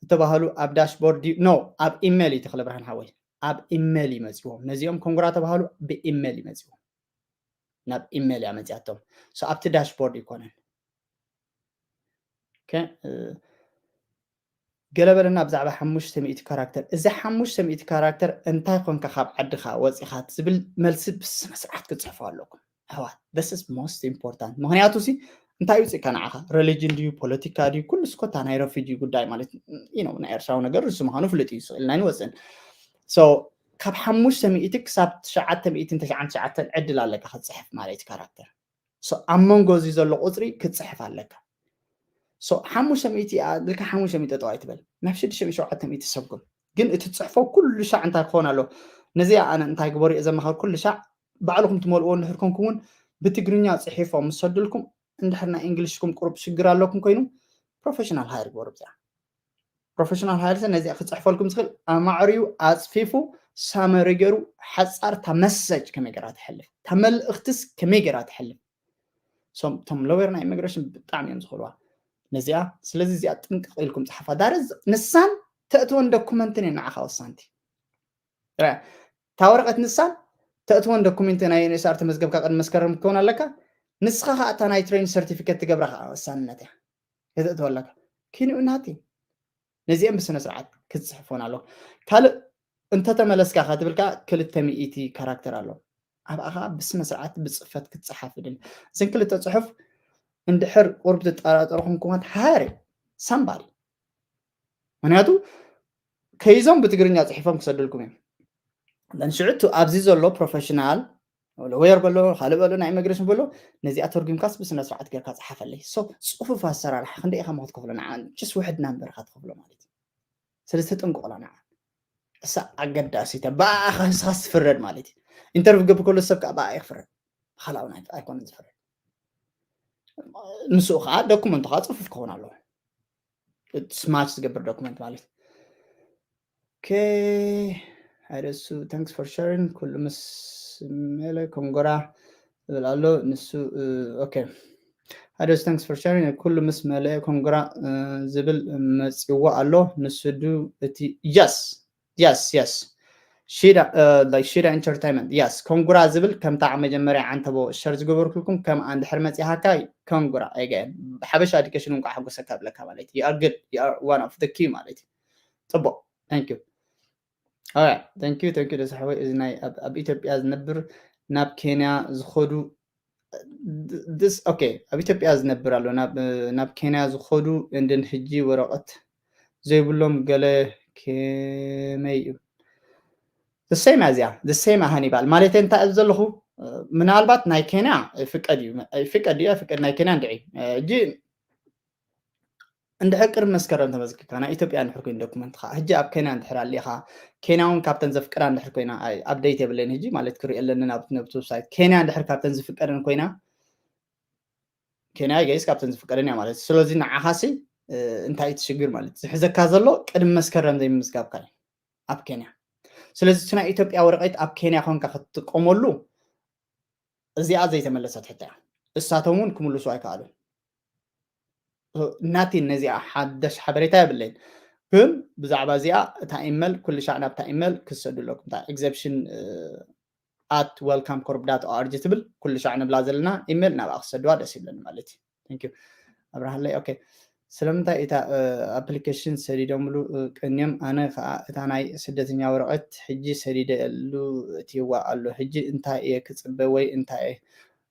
እተባህሉ ኣብ dashboard ድዩ? No፣ ኣብ ኢሜል እዩ ተኽለ ብርሃን ሓወይ፣ ኣብ ኢሜል እዩ መፂዎም። ነዚኦም ኮንጉራ ተባህሉ ብኢሜል እዩ መፂዎም። ናብ ኢሜል እያ መፅያቶም። So ኣብቲ dashboard ይኮነን። Okay ገለ በለና ብዛዕባ ሓሙሽተ ሚእቲ ካራክተር። እዚ ሓሙሽተ ሚእቲ ካራክተር እንታይ ኮንካ ካብ ዓድኻ ወፂኻ ዝብል መልሲ ብስነ ስርዓት ክትፅሕፉ ኣለኩም ኣሕዋት። This is most important። ምክንያቱ ሲ እንታይ ይውፅእካ ንዓኻ? Religion ድዩ፣ ፖለቲካ ድዩ? ኩሉ ስኮታ ናይ refugee ጉዳይ ማለት you know ናይ ኤርትራዊ ነገር ንሱ ምዃኑ ፍልጥ እዩ። ስቕ ኢልና ኣይንወፅእን። So ካብ ሓሙሽተ ሚእቲ ክሳብ ትሽዓተ ሚእትን ተሽዓን ትሽዓተን ዕድል ኣለካ ክትፅሕፍ ማለት እዩ ካራክተር። So ኣብ መንጎ እዚ ዘሎ ቁፅሪ ክትፅሕፍ ኣለካ። So ሓሙሽተ ሚእቲ ልካ ሓሙሽተ ሚእቲ ጠጠው ኣይትበል፣ ናብ ሽዱሽተ ሚእቲ ሸውዓተ ሚእቲ ሰጉም። ግን እቲ ትፅሕፎ ኩሉ ሻዕ እንታይ ክኸውን ኣለዎ? ነዚኣ ኣነ እንታይ ግበሩ እየ ዘማኸር፣ ኩሉ ሻዕ ባዕልኹም ትመልእዎ እንድሕር ኮንኩም እውን ብትግርኛ ፅሒፎም ምስ ሰዱልኩም፣ እንድሕር ናይ እንግሊሽኩም ቁሩብ ሽግር ኣለኩም ኮይኑ professional hire ግበሩ። ብዚኣ professional hire ነዚኣ ክፅሕፈልኩም ዝኽእል ኣማዕርዩ ኣፅፊፉ ሳመሪ ገይሩ ሓፃር እታ message ከመይ ገራ ትሕልፍ፣ እታ መልእኽትስ ከመይ ገራ ትሕልፍ። እቶም lawyer ናይ immigration ብጣዕሚ እዮም ዝኽእልዋ ነዚኣ። ስለዚ እዚኣ ጥንቅቕ ኢልኩም ፀሓፋ። ዳርዝ ንሳን ተእትወን ዶኩመንትን እየ ንዓኻ ወሳንቲ። እታ ወረቐት ንሳን ተእትወን ዶኩመንት ናይ NSR ተመዝገብካ ቅድሚ መስከረም ክትከውን ኣለካ። ንስኻ ከዓ እታ ናይ train certificate ትገብራ ከዓ ወሳንነት እያ። ከተእትወ ኣለካ። ኪንኡ ናቲ ነዚኦም ብስነ ስርዓት ክትፅሕፎን ኣለዎ። ካልእ እንተተመለስካ ክትብል ከዓ ክልተ ሚእቲ ካራክተር ኣሎ። ኣብኣ ከዓ ብስነ ስርዓት ብፅፈት ክትፀሓፍ ድል። እዘን ክልተ ፅሑፍ እንድሕር ቁርብ ትጠራጠሩ ኮንኩም ሃሪ ሳምባዲ። ምክንያቱ ከይዞም ብትግርኛ ፅሒፎም ክሰዱልኩም እዮም። ሽዑ ኣብዚ ዘሎ professional lawyer በሎ ካልእ በሎ ናይ immigration በሎ ነዚኣ ተርጉምካስ ብስነ ስርዓት ጌርካ ፀሓፈለይ። So ፅፉፍ ኣሰራርሓ ክንደይ ኢኻ ክትከፍሎ ንዓ? Just ውሕድ ናምበር ኢኻ ትኸፍሎ ማለት እዩ። ስለዚ ተጠንቀቑላ ንዓ። እሳ ኣገዳሲት እያ። ብኣኻ ንስኻ ትፍረድ ማለት እዩ። ኢንተርቪው ክገብር ከሎ ሰብ ከዓ ብኣ ይፍረድ። ካልኣውን ኣይኮነን ዝፍረድ። ምስኡ ከዓ ዶኩመንቱ ከዓ ፅፉፍ ክኸውን ኣለዎ። It's match ዝገብር ዶኩመንት ማለት እዩ። Okay ኣይደሱ thanks for sharing ኩሉ ምስ መለ ኮንጎራ ዝብል ኣሎ ንሱ okay ኣይደሱ thanks for sharing ኩሉ ምስ መለ ኮንጎራ ዝብል መፂዎ ኣሎ ንሱ ዱ እቲ yes yes yes ሽዳ like ሽዳ entertainment yes ኮንጉራ ዝብል ከምታ መጀመርያ ዓንተቦ share ዝገበርኩልኩም ከም እንድሕር መፂሃካ ኮንጉራ again ሓበሻ education እንኳ ሓጎሰካ ብለካ ማለት you are good you are one of the key ማለት እዩ። ፅቡቅ thank you። Alright, thank you, thank you ደስ ሓወይ። እዚ ናይ ኣብ ኣብ ኢትዮጵያ ዝነብር ናብ ኬንያ ዝኸዱ፣ ድ- this okay፣ ኣብ ኢትዮጵያ ዝነብር ኣሎ፣ ናብ ናብ ኬንያ ዝኸዱ፣ and then ሕጂ ወረቐት ዘይብሎም ገለ ከመይ እዩ? The same እዚኣ፣ the same ሃኒባል ማለት እንታይ እብ ዘለኹ፣ ምናልባት ናይ ኬንያ ይፍቀድ እዩ፣ ይፍቀድ እዩ፣ ይፍቀድ፣ ናይ ኬንያ እንድዒ ሕጂ እንድሕር ቅድሚ መስከረም ተመዝግብካ፣ ናይ ኢትዮጵያ እንድሕር ኮይኑ ዶክመንትኻ፣ ሕጂ ኣብ ኬንያ እንድሕር ኣሊኻ፣ ኬንያ እውን ካብተን ዘፍቅዳ እንድሕር ኮይና፣ ኣይ፣ ኣፕደይት የብለይን ሕጂ ማለት ክርኢ ኣለኒ ናብ ነብቲ ዌብሳይት። ኬንያ እንድሕር ካብተን ዝፍቀደን ኮይና፣ ኬንያ ገይስ ካብተን ዝፍቀደን እያ ማለት እዩ። ስለዚ ንዓኻሲ፣ እ፣ እንታይ እዩ እቲ ሽግር ማለት እዩ? ዝሕዘካ ዘሎ ቅድሚ መስከረም ዘይምምዝጋብካ እዩ ኣብ ኬንያ። ስለዚ እቲ ናይ ኢትዮጵያ ወረቐት ኣብ ኬንያ ኮንካ ክትጥቀመሉ እዚኣ ዘይተመለሰት ሕቶ እያ። እሳቶም እውን ክምልሱ ኣይከኣሉን። ናቲ ነዚኣ ሓደሽ ሓበሬታ የብለይን፣ ግን ብዛዕባ እዚኣ እታ ኢመል ኩሉ ሻዕ ናብታ ኢመል ክሰዱ ኣለኩም። እታ exemption at welcome corp dot org ትብል ኩሉ ሻዕ ንብላ ዘለና ኢመል ናብኣ ክሰድዋ ደስ ይብለኒ ማለት እዩ። Thank you ኣብርሃለይ። ኦኬ፣ ስለምንታይ እታ ኣፕሊኬሽን ሰዲዶምሉ? ቅንዮም፣ ኣነ ከዓ እታ ናይ ስደተኛ ወረቐት ሕጂ ሰዲደሉ እትይዋ ኣሎ። ሕጂ እንታይ እየ ክፅበ ወይ እንታይ እየ?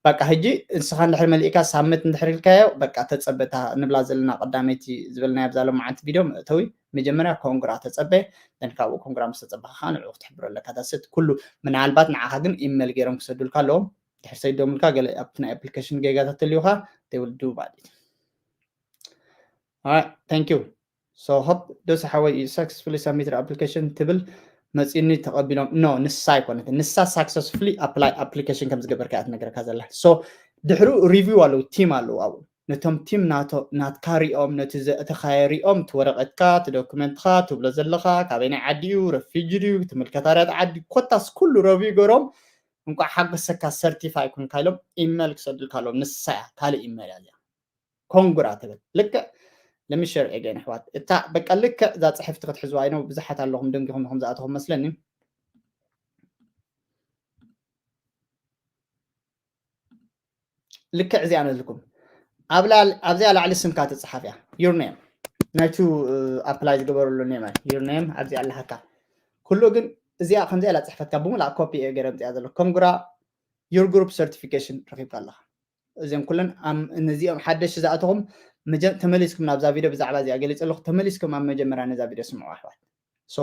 በቃ ሕጂ ንስኻ እንድሕር መሊእካ ሳምንት እንድሕር ኢልካዮ፣ በቃ ተፀበ። እታ ንብላ ዘለና ቀዳመይቲ ዝበልናዮ ኣብዛ ሎማዓንቲ ቪድዮ መእተዊ፣ መጀመርያ ኮንግራ ተፀበ። ደን ካብኡ ኮንግራ ምስ ተፀበኻ ከዓ ንዕኡ ክትሕብሮ ኣለካ። ዳስት ኩሉ። ምናልባት ንዓኻ ግን ኢሜል ገይሮም ክሰዱልካ ኣለዎም። ድሕር ሰይዶምልካ ገለ ኣብቲ ናይ ኣፕሊኬሽን ጌጋታት ተልዩኻ፣ they will do ማለት እዩ። Alright, thank you. So hope ደስ ሓወይ successfully submitted application ትብል መፂኒ ተቐቢሎም። No፣ ንሳ ኣይኮነትን። ንሳ successfully apply application ከም ዝገበርካ እያ ትነግረካ ዘላ። So ድሕሩ ሪቪው ኣለዉ፣ ቲም ኣለዉ ኣብኡ። ነቶም ቲም ናቶ ናትካ ሪኦም፣ ነቲ ዘእተኻዮ ሪኦም፣ እቲ ወረቐትካ፣ እቲ ዶክመንትካ፣ ትብሎ ዘለኻ ካበይ ናይ ዓዲ እዩ፣ ረፊጂ ድዩ፣ ትምልከታ ርያት ዓዲ፣ ኮታስ ኩሉ ረቪው ገሮም፣ እንቋዕ ሓጎሰካ፣ ሰርቲፋይ ኩንካ ኢሎም ኢሜል ክሰዱልካ ኣለዎም። ንሳ እያ፣ ካልእ ኢሜል እያ እዚኣ። ኮንግራ ትብል። ልክዕ let me share again ኣሕዋት። እታ በቃ ልክዕ እዛ ጽሕፍቲ ክትሕዝዋ ኢኖ ብዙሓት ኣለኹም ደንጊኹም ኢኹም ዝኣተኹም መስለኒ። ልክዕ እዚኣ ነዝልኩም። ኣብዚኣ ላዕሊ ስምካ ትጽሓፍ እያ። Your name ናይቱ ኣፕላይ ዝገበረሉ ኔም እያ። Your name ኣብዚኣ ኣለሃካ። ኩሉ ግን እዚኣ ከምዚኣ ኢላ ጽሕፈትካ ብምሉኣ ኮፒ እየ ገይረ ምጽኣ ዘሎ። ኮንግራ your group certification ረኺብካ ኣለኻ። እዚኦም ኩለን ነዚኦም ሓደሽ ዝኣተኹም ተመሊስኩም ናብዛ ቪድዮ ብዛዕባ እዚኣ ገሊጸ ኣለኹ። ተመሊስኩም ኣብ መጀመርያ ነዛ ቪድዮ ስምዑ ኣሕዋት። So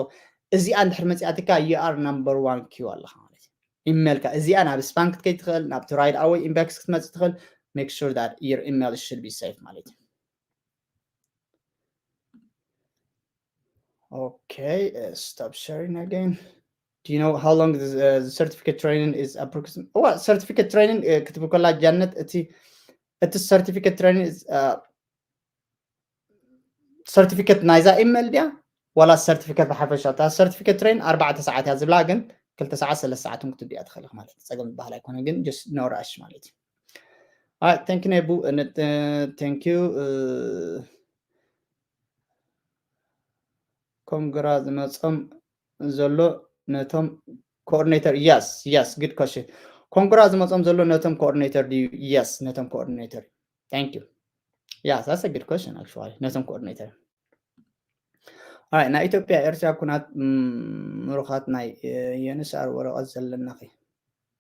እዚኣ እንድሕር መጺኣትካ you are number one queue ኣለኻ ማለት እዩ። ኢሜልካ እዚኣ ናብ ስፓም ክትከይድ ትኽእል፣ ናብቲ right away inbox ክትመጽእ ትኽእል። Make sure that your email should be safe ማለት እዩ። Okay, uh, stop sharing again. Do you know how long the, uh, the certificate training is approximately? Well, certificate training uh, ክትብል ከላ ጃነት እቲ እቲ certificate training is uh, certificate ናይዛ ኢሜል ድያ ዋላ certificate ብሓፈሻ? እታ certificate train ኣርባዕተ ሰዓት እያ ዝብላ፣ ግን ክልተ ሰዓት ሰለስተ ሰዓት እውን ክትድያ ትኽእል ማለት እዩ። ጸገም ዝበሃል ኣይኮነ፣ ግን just no rush ማለት እዩ። Alright, thank you ነቡ። Thank you. ኮንግራ ዝመጾም ዘሎ ነቶም coordinator? Yes, yes, good question. ኮንግራ ዝመጾም ዘሎ ነቶም coordinator ድዩ? Yes, ነቶም coordinator። Thank you. Yes, that's a good question actually. ነቶም coordinator። Alright, ናይ ኢትዮጵያ ኤርትራ ኩናት ምሩኻት ናይ የንስኣር ወረቐት ዘለናኺ?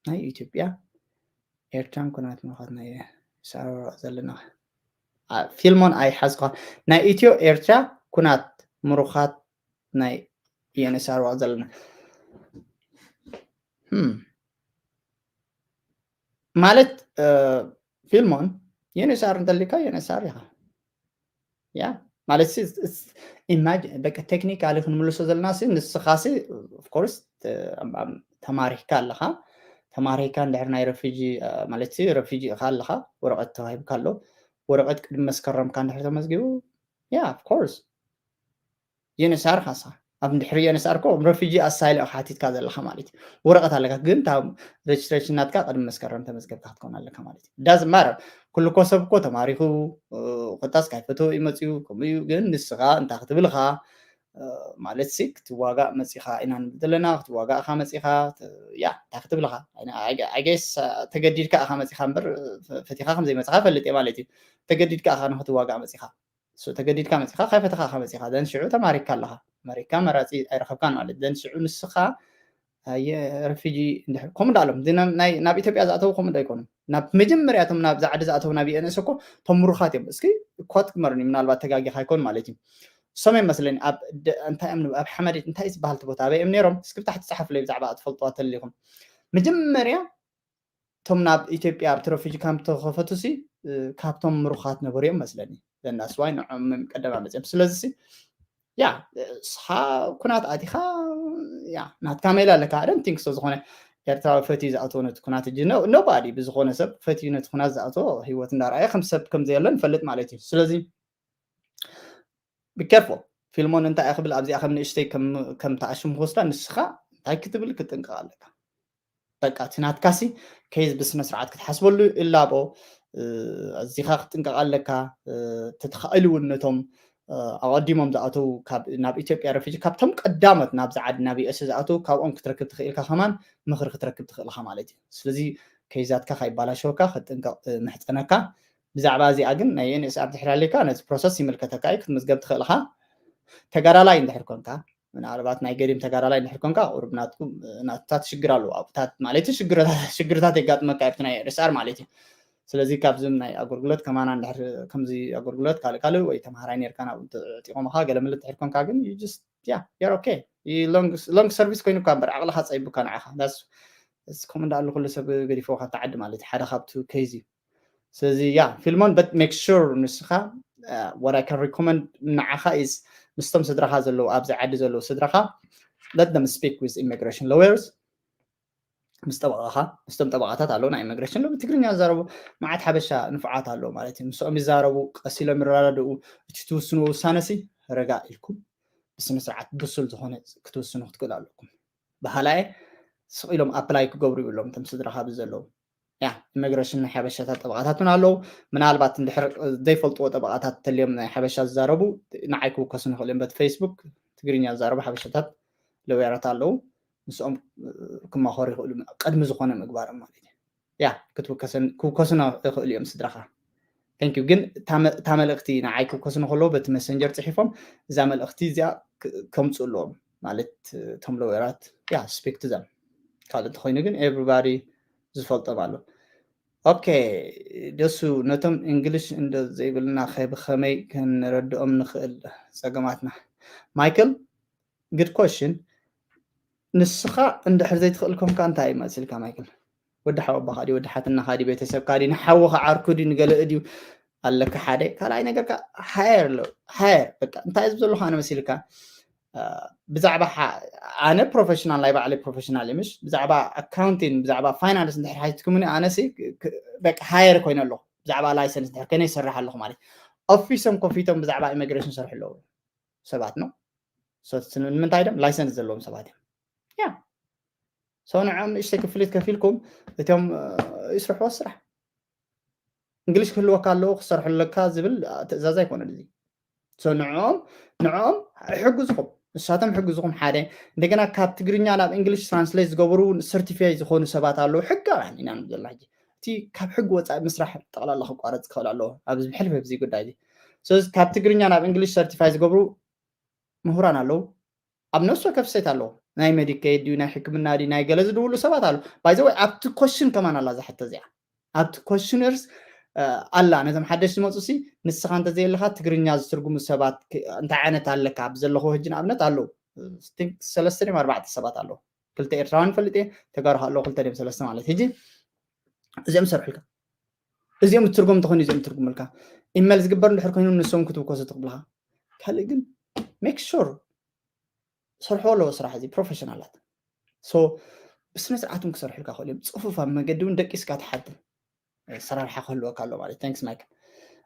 ናይ ኢትዮጵያ ኤርትራን ኩናት ምሩኻት ናይ የንስኣር ወረቐት ዘለናኺ? ፊልሞን ኣይሓዝኳ። ናይ ኢትዮ ኤርትራ ኩናት ምሩኻት ናይ የንስኣር ወረቐት ዘለና ማለት ፊልሞን የንስኣር እንተሊካ የንስኣር ኢኻ። ያ ማለት ሲ ኢማጅ በቃ ቴክኒካሊ ክንምልሶ ዘለና ሲ ንስኻ ሲ of course ተማሪካ ኣለኻ። ተማሪካ እንድሕር ናይ ረፊጂ ማለት ሲ ረፊጂ ኢኻ ኣለኻ፣ ወረቐት ተዋሂብካ ኣሎ። ወረቐት ቅድሚ መስከረምካ እንድሕር ተመዝጊቡ ያ of course የንስኣር ኢኻ ንስኻ። ኣብ ድሕሪ የንስኣር እኮ ረፊጂ ኣሳይል ኢኻ ሓቲትካ ዘለኻ ማለት እዩ። ወረቐት ኣለካ ግን እታ ሬጅስትሬሽን ናትካ ቅድሚ መስከረም ተመዝገብካ ክትከውን ኣለካ ማለት እዩ። Doesn't matter። ኩሉ እኮ ሰብ እኮ ተማሪኹ ኮታስ ካይፈተወ እዩ መፅኡ ከምኡ እዩ። ግን ንስኻ እንታይ ክትብል ኢኻ ማለት ሲ ክትዋጋእ መፂኻ ኢና ንብል ዘለና። ክትዋጋእ ኢኻ መፂኻ ያ እንታይ ክትብል ኢኻ? I guess ተገዲድካ ኢኻ መፂኻ እምበር ፈቲኻ ከም ዘይመፅኻ እፈልጥ እየ ማለት እዩ። ተገዲድካ ኢኻ ንክትዋጋእ መፂኻ። ተገዲድካ መፂኻ፣ ካይፈተኻ ኢኻ መፂኻ፣ then ሽዑ ተማሪካ ኣለኻ። መሪካ መራፂ ኣይረኸብካን ማለት፣ then ሽዑ ንስኻ ኣየ ረፊጂ እንድሕር ከምኡ እንዳሎም፣ እዚ ናብ ናይ- ናብ ኢትዮጵያ ዝኣተው ከምኡ ዶ ኣይኮኑን? ናብ መጀመርያቶም ናብዛ ዓዲ ዝኣተው ናብ ዩኤንኤስ እኮ እቶም ምሩኻት እዮም። እስኪ ኳት ግመሩኒ፣ ምናልባት ተጋጊኻ ኣይኮን ማለት እዩ። እሶም እዮም መስለኒ ኣብ ደ- እንታይ እዮም ኣብ ሓመድ እንታይ ዝበሃል እቲ ቦታ ኣበይ እዮም ነይሮም? እስኪ ብታሕቲ ፃሓፉለይ ብዛዕባ ትፈልጥዋ ተልይኹም። መጀመርያ እቶም ናብ ኢትዮጵያ ኣብቲ ረፊጂ ካምፕ ተኸፈቱ ሲ ካብቶም ምሩኻት ነበሩ እዮም መስለኒ። ዘናስዋይ ንዕም ቀደማ መፅኦም። ስለዚ ሲ ያ ስኻ ኩናት ኣቲኻ ያ ናትካ ሜላ ኣለካ። ኣደን ቲንክ ስለዝኾነ ኤርትራዊ ፈትዩ ዝኣተወ ነቲ ኩናት እጂ ኖባዲ ብዝኾነ ሰብ ፈትዩ ነቲ ኩናት ዝኣተወ ህይወት እንዳረኣየ ከም ሰብ ከም ዘየሎ ንፈልጥ ማለት እዩ። ስለዚ ቢኬርፎል ፊልሞን እንታይ እየ ክብል ኣብዚኣ ከም ንእሽተይ ከም ተኣሽም ክወስዳ ንስኻ እንታይ ክትብል ክትጥንቀቕ ኣለካ። በቃ እቲ ናትካሲ ኬዝ ብስነ ስርዓት ክትሓስበሉ እላቦ እዚኻ ክትጥንቀቕ ኣለካ። ተተኻእሉ እውን ነቶም ኣቐዲሞም ዝኣተው ናብ ኢትዮጵያ ረፊጂ ካብቶም ቀዳሞት ናብዚ ዓዲ ናብ ዩኤስ ዝኣተው ካብኦም ክትረክብ ትኽእልካ ከማን ምኽሪ ክትረክብ ትኽእልካ ማለት እዩ። ስለዚ ኬዛትካ ካይባላሸወካ ክትጥንቀቕ ምሕፀነካ። ብዛዕባ እዚኣ ግን ናይ ኤንኤስኣር ድሕር ኣለካ ነዚ ፕሮሰስ ይምልከተካ እዩ ክትምዝገብ ትኽእልካ። ተጋዳላይ እንድሕር ኮንካ ምናልባት ናይ ገዲም ተጋዳላይ እንድሕር ኮንካ ቁሩብ ናትኩም ናትታት ሽግር ኣለዎ ኣብታት ማለት ሽግርታት የጋጥመካ ኣብቲ ናይ ኤንኤስኣር ማለት እዩ። ስለዚ ካብዚም ናይ ኣገልግሎት ከማና እንድሕር ከምዚ ኣገልግሎት ካልእ ካልእ ወይ ተምሃራይ ነርካ ናብ ዕጢቆምካ ገለ ምልት ድሕር ኮንካ ግን ያ ኦኬ ሎንግ ሰርቪስ ኮይኑካ እምበር ዓቕልካ ፀይቡካ ንዓኻ ከምኡ እንዳኣሉ ኩሉ ሰብ ገዲፎ ካብቲ ዓዲ ማለት ሓደ ካብቲ ኬዝ እዩ። ስለዚ ያ ፊልሞን but make sure ንስኻ what I can recommend ንዓኻ is ምስቶም ስድራኻ ዘለዉ ኣብዚ ዓዲ ዘለዉ ስድራኻ let them speak with immigration lawyers ምስ ጠበቓኻ ምስቶም ጠበቓታት ኣለዉ ናይ ኢሚግሬሽን ሎሚ ትግርኛ ዝዛረቡ መዓት ሓበሻ ንፉዓት ኣለዉ ማለት እዩ። ምስኦም ይዛረቡ ቀስ ኢሎም ይረዳድኡ። እቲ ትውስንዎ ውሳነ ሲ ረጋ ኢልኩም ብስነ ስርዓት ብሱል ዝኾነ ክትውስኑ ክትክእሉ ኣለኩም። በሃላየ ስቕ ኢሎም ኣፕላይ ክገብሩ ይብሎም እቶም ስድራኻ ብዘለዉ ያ ኢሚግሬሽን ናይ ሓበሻታት ጠበቓታት እውን ኣለዉ። ምናልባት እንድሕር ዘይፈልጥዎ ጠበቓታት ተልዮም ናይ ሓበሻ ዝዛረቡ ንዓይ ክውከሱ ንኽእል እዮም በቲ ፌስቡክ ትግርኛ ዝዛረቡ ሓበሻታት ለውያራት ኣለዉ። ምስኦም ክማኸሩ ይኽእሉ ቅድሚ ዝኾነ ምግባሮም ማለት እዩ። ያ ክትውከሰን ክውከሱና ይኽእሉ እዮም ስድራኻ። Thank you ግን እታ መልእኽቲ ንዓይ ክውከሱ ንከለዉ በቲ መሰንጀር ፅሒፎም እዛ መልእኽቲ እዚኣ ከምፁ ኣለዎም ማለት እቶም ለውያራት ያ ስፔክት ዘም ካልእ እንተኮይኑ ግን everybody ዝፈልጦም ኣሎ። ኦኬ ደሱ ነቶም እንግሊሽ እንደ ዘይብልና ብኸመይ ክንረድኦም ንኽእል ፀገማትና? ማይክል good question። ንስኻ እንድሕር ዘይትኽእል ኮንካ እንታይ እዩ መሲልካ ማይክል? ወዲ ሓወቦኻ ድዩ ወዲ ሓትናኻ ድዩ ቤተሰብካ ድዩ ንሓውኻ ዓርኩ ድዩ ንገለእ ድዩ ኣለካ ሓደ ካልኣይ ነገርካ ሃየር ኣሎ ሃየር በቃ እንታይ ዝብ ዘለኹ ኣነ መሲልካ ብዛዕባ ኣነ ፕሮፌሽናል ናይ ባዕለይ ፕሮፌሽናል ምሽ ብዛዕባ ኣካውንቲን ብዛዕባ ፋይናንስ እንድሕር ሓቲትኩምኒ ኣነሲ በቃ ሃየር ኮይነ ኣለኹ ብዛዕባ ላይሰንስ እንድሕር ከነ ይሰርሕ ኣለኹ ማለት ኦፊሶም ኮፊቶም ብዛዕባ ኢሚግሬሽን ሰርሑ ኣለዉ ሰባት ነው ንምንታይ ደም ላይሰንስ ዘለዎም ሰባት እዮም ያ ሰው ንዕኦም ንእሽተይ ክፍሊት ከፊልኩም እቶም ይስርሕዎ ስራሕ እንግሊሽ ክህልወካ ኣለዎ ክሰርሑ ኣለካ ዝብል ትእዛዝ ኣይኮነን እዚ ንዕኦም ንዕኦም ሕግዝኹም ንሳቶም ሕግዝኹም ሓደ እንደገና ካብ ትግርኛ ናብ እንግሊሽ ትራንስሌት ዝገብሩ ሰርቲፋይ ዝኾኑ ሰባት ኣለዉ ሕጋውያን ኢና ንብዘላ ሕጂ እቲ ካብ ሕጊ ወፃኢ ምስራሕ ጠቕላላ ክቋረፅ ክኽእል ኣለዎ ኣብዚ ብሕልፊ ኣብዚ ጉዳይ እዚ ስለዚ ካብ ትግርኛ ናብ እንግሊሽ ሰርቲፋይ ዝገብሩ ምሁራን ኣለዉ ኣብ ነፍሲ ወከፍ ስቴት ኣለዉ ናይ ሜዲኬድ ድዩ ናይ ሕክምና ድዩ ናይ ገለ ዝድውሉ ሰባት ኣለዉ ባይዘወይ ኣብቲ ኮሽን ከማን ኣላ ዝሕተ እዚኣ ኣብቲ ኮሽነርስ ኣላ ነዞም ሓደሽ ዝመፁ ሲ ንስኻ እንተዘየለካ ትግርኛ ዝትርጉሙ ሰባት እንታይ ዓይነት ኣለካ ኣብ ዘለኹ ህጂ ንኣብነት ኣለዉ ሰለስተ ድም ኣርባዕተ ሰባት ኣለዉ ክልተ ኤርትራውያን ፈልጥ እየ ተጋሩ ኣለዉ ክልተ ድም ሰለስተ ማለት ህጂ እዚኦም ዝሰርሑልካ እዚኦም ትርጉም እንተኾይኑ እዚኦም ትርጉምልካ ኢመል ዝግበር እንድሕር ኮይኑ ንሶም ክትውከሱ ትኽብልካ ካልእ ግን ሜክ ሹር ሰርሖ ኣለዎ ስራሕ እዚ ፕሮፌሽናላት ብስነ ስርዓት ክሰርሑልካ ክእል እዮም ፅፉፍ ኣብ መገዲ እውን ደቂስካ ትሓድር ሰራርሓ ክህልወካ ኣሎ ማለት thanks Michael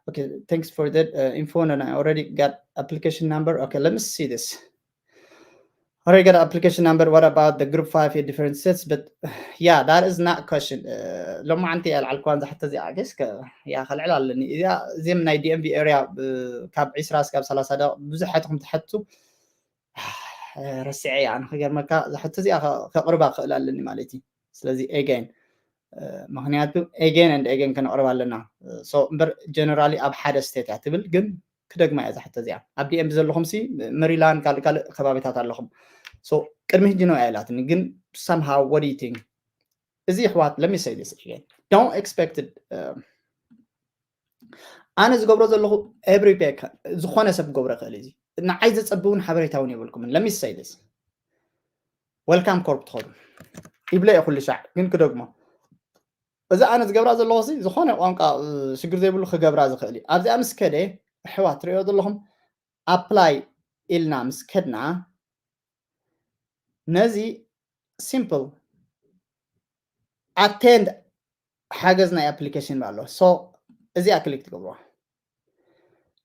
okay thanks for that uh, info and I already got application number okay let me see this already got application number what about the group five here different states but yeah that is not question ሎማዓንቲ ኣልዓልኩዋን ዝሓተ እዚኣ ገስ ያ ከልዕል ኣለኒ እዚኣ እዚም ናይ ዲኤምቪ ኤርያ ካብ ዒስራ ስጋብ ሰላሳ ደቂቕ ብዙሓትኩም ትሓቱ ረስዐ እያ ንክገርመካ ዝሕቶ እዚኣ ከቕርባ ክኽእል ኣለኒ ማለት እዩ ስለዚ ኤገን ምክንያቱ ኤገን ንድ ኤገን ከነቕርብ ኣለና እምበር ጀነራሊ ኣብ ሓደ ስቴት እያ ትብል ግን ክደግማ እየ እዛ ሕቶ እዚኣ። ኣብ ዲኤም ዘለኹም ሲ መሪላንድ ካልእ ካልእ ከባቢታት ኣለኹም። So ቅድሚ ሕጂ ነው ያላትኒ ግን somehow what do you think? እዚ ኣሕዋት let me say this again, don't expect it. ኣነ ዝገብሮ ዘለኹ every day ዝኾነ ሰብ ክገብሮ ይኽእል። እዚ ንዓይ ዘጸቢ እውን ሓበሬታ እውን የብልኩምን። Let me say this, welcome corp ትኸዱ ይብለ እየ ኩሉ ሻዕ ግን ክደግሞ። እዚ ኣነ ዝገብራ ዘለኹ ሲ ዝኾነ ቋንቋ ሽግር ዘይብሉ ክገብራ ዝኽእል እዩ። ኣብዚኣ ምስ ከደ ኣሕዋት ትሪኦ ዘለኹም ኣፕላይ ኢልና ምስ ከድና ነዚ simple attend ሓገዝ ናይ ኣፕሊኬሽን ኣሎ። So እዚኣ ክሊክ ትገብርዋ።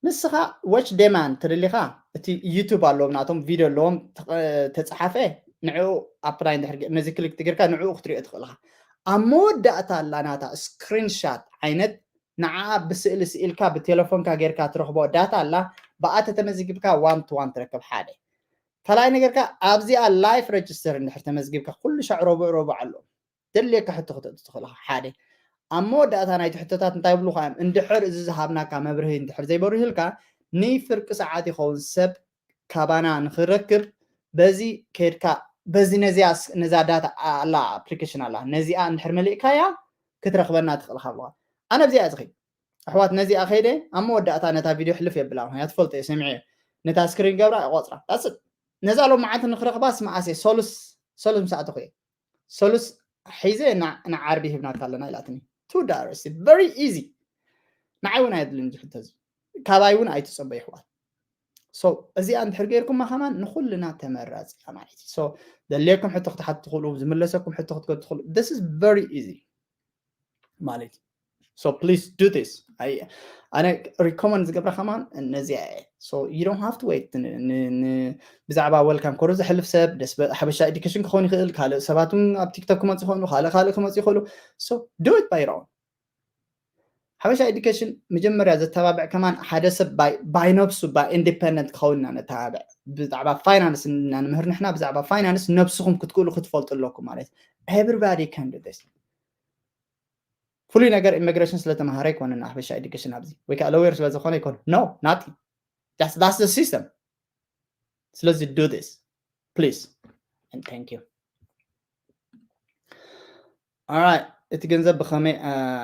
ንስኻ watch demand ትደሊኻ እቲ ዩቱብ ኣለዎም ናቶም ቪድዮ ኣለዎም ተፃሓፈ ንዕኡ ኣፕላይ እንድሕር ነዚ ክሊክ ትጌርካ ንዕኡ ክትሪኦ ትኽእል ኢኻ። ኣብ መወዳእታ ኣላ ናታ ስክሪንሻት ዓይነት ንዓ ብስእሊ ስኢልካ ብቴሌፎንካ ጌርካ ትረኽቦ ዳታ ኣላ። ብኣ ተተመዝጊብካ one to one ትረክብ ሓደ ካልኣይ ነገርካ ኣብዚኣ ላይፍ ረጅስተር እንድሕር ተመዝጊብካ ኩሉ ሻዕ ረቡዕ ረቡዕ ኣሎ ደልየካ ሕቶ ክተእቱ ትኽእል ኢኻ። ሓደ ኣብ መወዳእታ ናይቲ ሕቶታት እንታይ ይብሉ ኸዓ እንድሕር እዚ ዝሃብናካ መብርሂ እንድሕር ዘይበሪህልካ ንፍርቂ ሰዓት ይኸውን ሰብ ካባና ንኽረክብ በዚ ከድካ በዚ ነዚኣ ነዛ ዳታ ኣላ ኣፕሊኬሽን ኣላ ነዚኣ እንድሕር መሊእካያ ክትረኽበና ትኽእል ኢኻ ብለኻ። ኣነ ኣብዚኣ እየ ዝኸይድ ኣሕዋት ነዚኣ ከይደ ኣብ መወዳእታ ነታ ቪድዮ ሕልፍ የብላ ምክንያቱ ፈልጦ እየ ሰሚዐ እየ ነታ ስክሪን ገብራ እቆፅራ ዳስት ነዛ ሎም መዓልቲ ንክረኽባ ስመዓሰ ሶሉስ ሶሉስ ምሳእተኹ እየ ሶሉስ ሒዘ ንዓርቢ ሂብናካ ኣለና ኢላትኒ two dollars very easy ንዓይ እውን ኣየድልን ዝሕቶ እዚ ካባይ እውን ኣይትፀበ ይሕዋት እዚኣ እንድሕር ገይርኩማ ከማን ንኩልና ተመራፂ እያ ማለት እዩ ደልየኩም ሕቶ ክትሓት ትኽእሉ ዝምለሰኩም ሕቶ ክትከ ትኽእሉ this is very easy ማለት እዩ so please do this ኣነ recommend ዝገብራ ከማን ነዚኣ እየ so you don't have to wait ብዛዕባ welcome ኮሩ ዘሕልፍ ሰብ ደስ ሓበሻ education ክኸውን ይኽእል ካልእ ሰባት ኣብ ቲክቶክ ክመፁ ይኽእሉ ካልእ ካልእ ክመፁ ይኽእሉ so do it by your own ሓበሻ education መጀመርያ ዘተባብዕ ከማን ሓደ ሰብ by ነብሱ by independent ክኸውን ኢና ነተባብዕ ብዛዕባ finance ኢና ንምህር ንሕና ብዛዕባ finance ነብስኹም ክትክእሉ ክትፈልጡ ኣለኩም ማለት everybody can do this ፍሉይ ነገር immigration ስለተምሃረ ኣይኮነን ሓበሻ education ኣብዚ ወይ ከዓ lawyer ስለዝኾነ ኣይኮነ no nothing that's the system ስለዚ do this please and thank you alright እቲ ገንዘብ ብኸመይ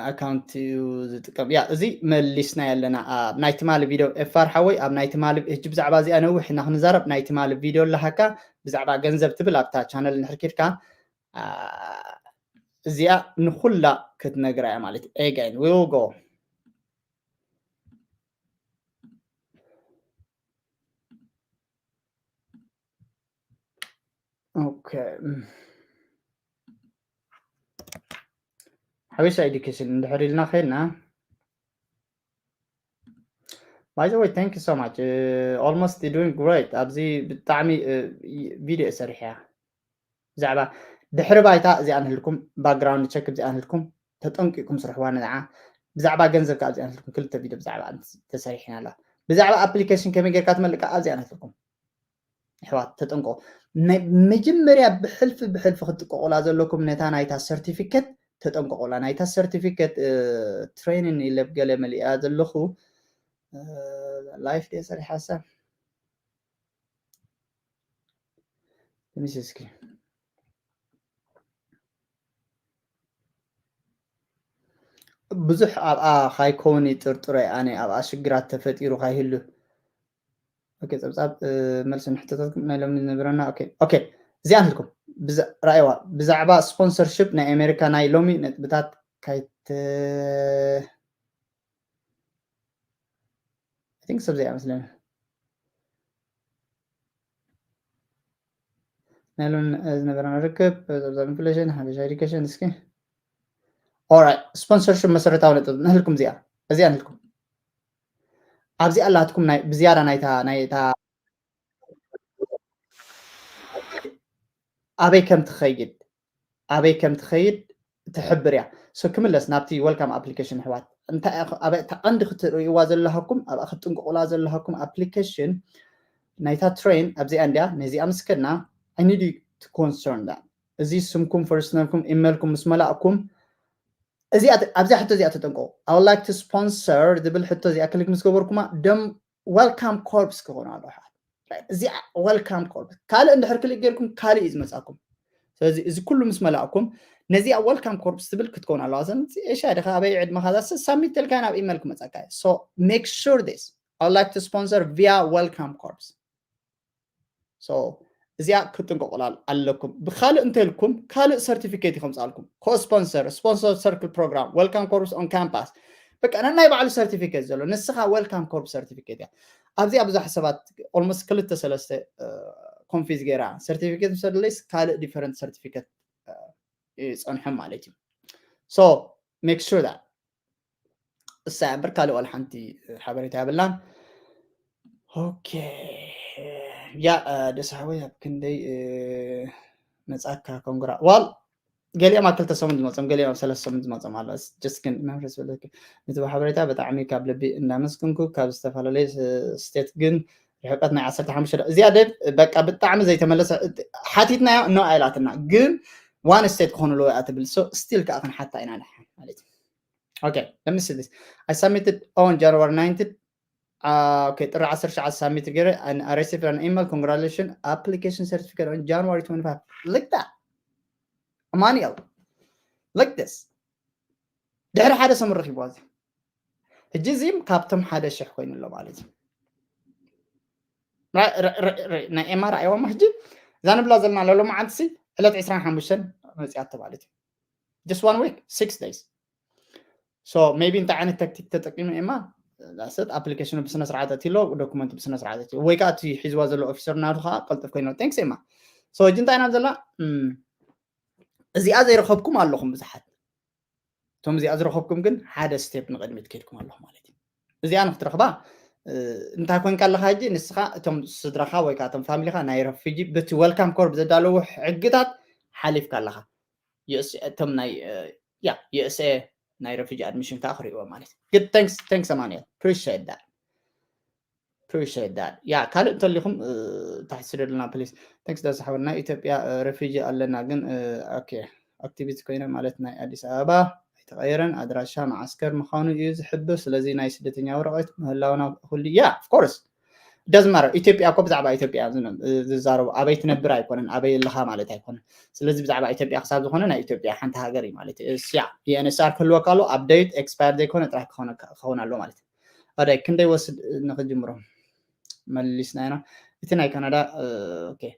ኣካውንት እዩ ዝጥቀም ያ እዚ መሊስና ኣለና ኣብ ናይ ትማሊ ቪድዮ ኤፋር ሓወይ ኣብ ናይ ትማሊ ህጂ ብዛዕባ እዚኣ ነዊሕ ኢና ክንዛረብ ናይ ትማሊ ቪድዮ ኣለሃካ ብዛዕባ ገንዘብ ትብል ኣብታ ቻነል እንድሕር ኬድካ እዚኣ ንኩላ ክትነግራ እያ ማለት እዩ again we will go okay ሓበሻ education እንድሕር ኢልና ከይድና by the way thank you so much uh, almost doing great ኣብዚ ብጣዕሚ ቪድዮ ሰሪሐ ብዛዕባ ድሕሪ ባይታ እዚኣ ንህልኩም background check እዚኣ ንህልኩም ተጠንቂኩም ስርሕዋ ነዓ ብዛዕባ ገንዘብ ከዓ እዚኣ ንህልኩም ክልተ ቪድዮ ብዛዕባ ተሰሪሕና ኣላ ብዛዕባ application ከመይ ጌርካ ትመልእ ከዓ ኣብዚኣ ንህልኩም ኣሕዋት ተጠንቀቑ መጀመርያ ብሕልፊ ብሕልፊ ክትጥቀቑላ ዘለኩም ነታ ናይታ certificate ተጠንቀቑላ ናይታ certificate training ኢለ ገለ መሊኣ ዘለኹ live ደ ሰሪሓ ሰብ let me see እስኪ ብዙሕ ኣብኣ ካይከውን ይጥርጥሮ ኣነ ኣብኣ ሽግራት ተፈጢሩ ካይህሉ ጸብጻብ መልሲ ንሕቶታትኩም ናይ ሎሚ ዝነበረና ኦኬ እዚኣ ንልኩም ራእዋ ብዛዕባ sponsorship ናይ ኣሜሪካ ናይ ሎሚ ነጥብታት ካይተ I think ሰብ ዘይኣ መስለኒ ናይ ሎሚ ዝነበረና ርክብ ጸብጻብ ኢንፍሌሽን ሓበሻ ኤዱኬሽን እስኪ ኦራይት ስፖንሰርሽፕ መሰረታዊ ነጥብ ንህልኩም እዚኣ እዚኣ ንህልኩም ኣብዚኣ ኣላትኩም ናይ ብዝያዳ ናይታ ናይታ ኣበይ ከም ትኸይድ ኣበይ ከም ትኸይድ ትሕብር እያ ሶ ክምለስ ናብቲ ወልካም ኣፕሊኬሽን ኣሕዋት እንታይ እታ ቀንዲ ክትርእይዋ ዘለሃኩም ኣብኣ ክትጥንቅቁላ ዘለሃኩም ኣፕሊኬሽን ናይታ ትሬን ኣብዚኣ እንድያ ነዚኣ ምስ ከድና I need you to concern that እዚ ስምኩም ፈርስት ነምኩም ኢሜልኩም ምስ መላእኩም እዚኣ ኣብዚኣ ሕቶ እዚኣ ተጠንቀቁ I would like to sponsor ዝብል ሕቶ እዚኣ ክሊክ ምስ ገበርኩማ ደም welcome corps ክኾኑ ኣለዎ። እዚኣ welcome corps ካልእ እንድሕር ክልእ ጌርኩም ካልእ እዩ ዝመፃኩም። ስለዚ እዚ ኩሉ ምስ መላእኩም ነዚኣ welcome corps ትብል ክትከውን ኣለዋ። ሰ ኤሻ ድኻ ኣበይ ዕድመኻ ዛስ ሳሚት ተልካ ናብ ኢሜል ክመፀካ እዩ። So make sure this I would like to sponsor via welcome corps። So እዚኣ ክትጥንቀቁላ ኣለኩም። ብካልእ እንተልኩም ካልእ ሰርቲፊኬት ይኸምፃልኩም። Co-sponsor, sponsor circle program, welcome corps on campus። በቃ ነናይ ባዕሉ ሰርቲፊኬት ዘሎ ንስኻ welcome corps ሰርቲፊኬት እያ። ኣብዚኣ ብዙሕ ሰባት almost ክልተ ሰለስተ confuse ገይራ ሰርቲፊኬት ምስ ኣለይስ ካልእ different ሰርቲፊኬት ይፀንሖም ማለት እዩ። So make sure that እሳ እምበር ካልእ ዋላ ሓንቲ ሓበሬታ የብላን። ኦኬ ያ ደስ ሓወይ ኣብ ክንደይ መጻካ ኮንግራ ዋል ገሊኦም ኣብ ክልተ ሰሙን ዝመጾም ገሊኦም ኣብ ሰለስተ ሰሙን ዝመጾም ኣሎ። ጀስት ግን መንፈስ በለክ ነቲ ሓበሬታ ብጣዕሚ ካብ ልቢ እንዳመስግንኩ ካብ ዝተፈላለየ ስቴት ግን ርሕቀት ናይ ዓሰርተ ሓሙሽተ እዚኣ ደብ በቃ ብጣዕሚ ዘይተመለሰ ሓቲትናዮ ኖ ኣይላትና ግን ዋን ስቴት ክኾኑ ኣለዎ እያ ትብል። So ስቲል ከዓ ክንሓታ ኢና ድሓን ማለት እዩ። Okay, let me see this. I submitted on January nineteenth. Uh, okay, ጥሪ ዓሰርተ ትሽዓተ ሳሚት ገይረ and I received an email congratulation application certificate on January twenty-five. Like that. Amaniel. Like this. ድሕሪ ሓደ ሰሙን ረኺብዋ እዚ። ሕጂ እዚም ካብቶም ሓደ ሽሕ ኮይኑ ኣሎ ማለት እዩ። ናይ ኤማ ረኣይዋማ ሕጂ እዛ ንብላ ዘለና ለሎማዓንቲ ሲ ዕለት ዕስራን ሓሙሽተን መፅያቶ ማለት እዩ። Just one week, six days. So maybe እንታይ ዓይነት ታክቲክ ተጠቂሙ ኤማ ሰት ኣፕሊኬሽኑ ብስነ ስርዓት ኣትሎ ዶኩመንቱ ብስነ ስርዓት ኣትሎ ወይ ከዓ እቲ ሒዝዋ ዘሎ ኦፊሰር ናቱ ከዓ ቀልጥፍ ኮይኑ። Thanks ኤማ። So ሕጂ እንታይ ኢና ዘላ እዚኣ ዘይረኸብኩም ኣለኹም ብዙሓት። እቶም እዚኣ ዝረኸብኩም ግን ሓደ ስቴፕ ንቕድሚት ከድኩም ኣለኹም ማለት እዩ። እዚኣ ንክትረኽባ እንታይ ኮንካ ኣለካ ሕጂ ንስኻ እቶም ስድራኻ ወይ ከዓ እቶም ፋሚሊኻ ናይ ረፊጂ በቲ ወልካም ኮርፕ ዘዳለዉ ሕግታት ሓሊፍካ ኣለኻ። እቶም ናይ ያ ዩኤስኤ ናይ ረፊጂ ኣድሚሽን ከዓ ክርእዎ ማለት እዩ። Good, thanks, thanks ኣማኑኤል, appreciate that. Appreciate that. ያ ካልእ እንተሊኹም ታሕቲ ስደዱልና ፕሊስ። Thanks ደስ ሓወና። ኢትዮጵያ ረፊጂ ኣለና ግን ኦኬ ኣክቲቪስት ኮይነ ማለት ናይ ኣዲስ ኣበባ ኣይተቐየረን። ኣድራሻ መዓስከር ምዃኑ እዩ ዝሕብር። ስለዚ ናይ ስደተኛ ወረቐት ምህላውና ኩሉ ያ of course doesn't matter። ኢትዮጵያ እኮ ብዛዕባ ኢትዮጵያ ዝዛረቡ ኣበይ ትነብር ኣይኮነን ኣበይ ኣለኻ ማለት ኣይኮነን። ስለዚ ብዛዕባ ኢትዮጵያ ክሳብ ዝኾነ ናይ ኢትዮጵያ ሓንቲ ሃገር እዩ ማለት እዩ። ያ ዩኤንኤስኣር ክህልወካ ኣሎ። ኣፕዴት ኤክስፓየር ዘይኮነ ጥራሕ ክኸውን ኣሎ ማለት እዩ። ኣዳይ ክንደይ ወስድ ንክጅምሮ መሊስና ኢና። እቲ ናይ ካናዳ okay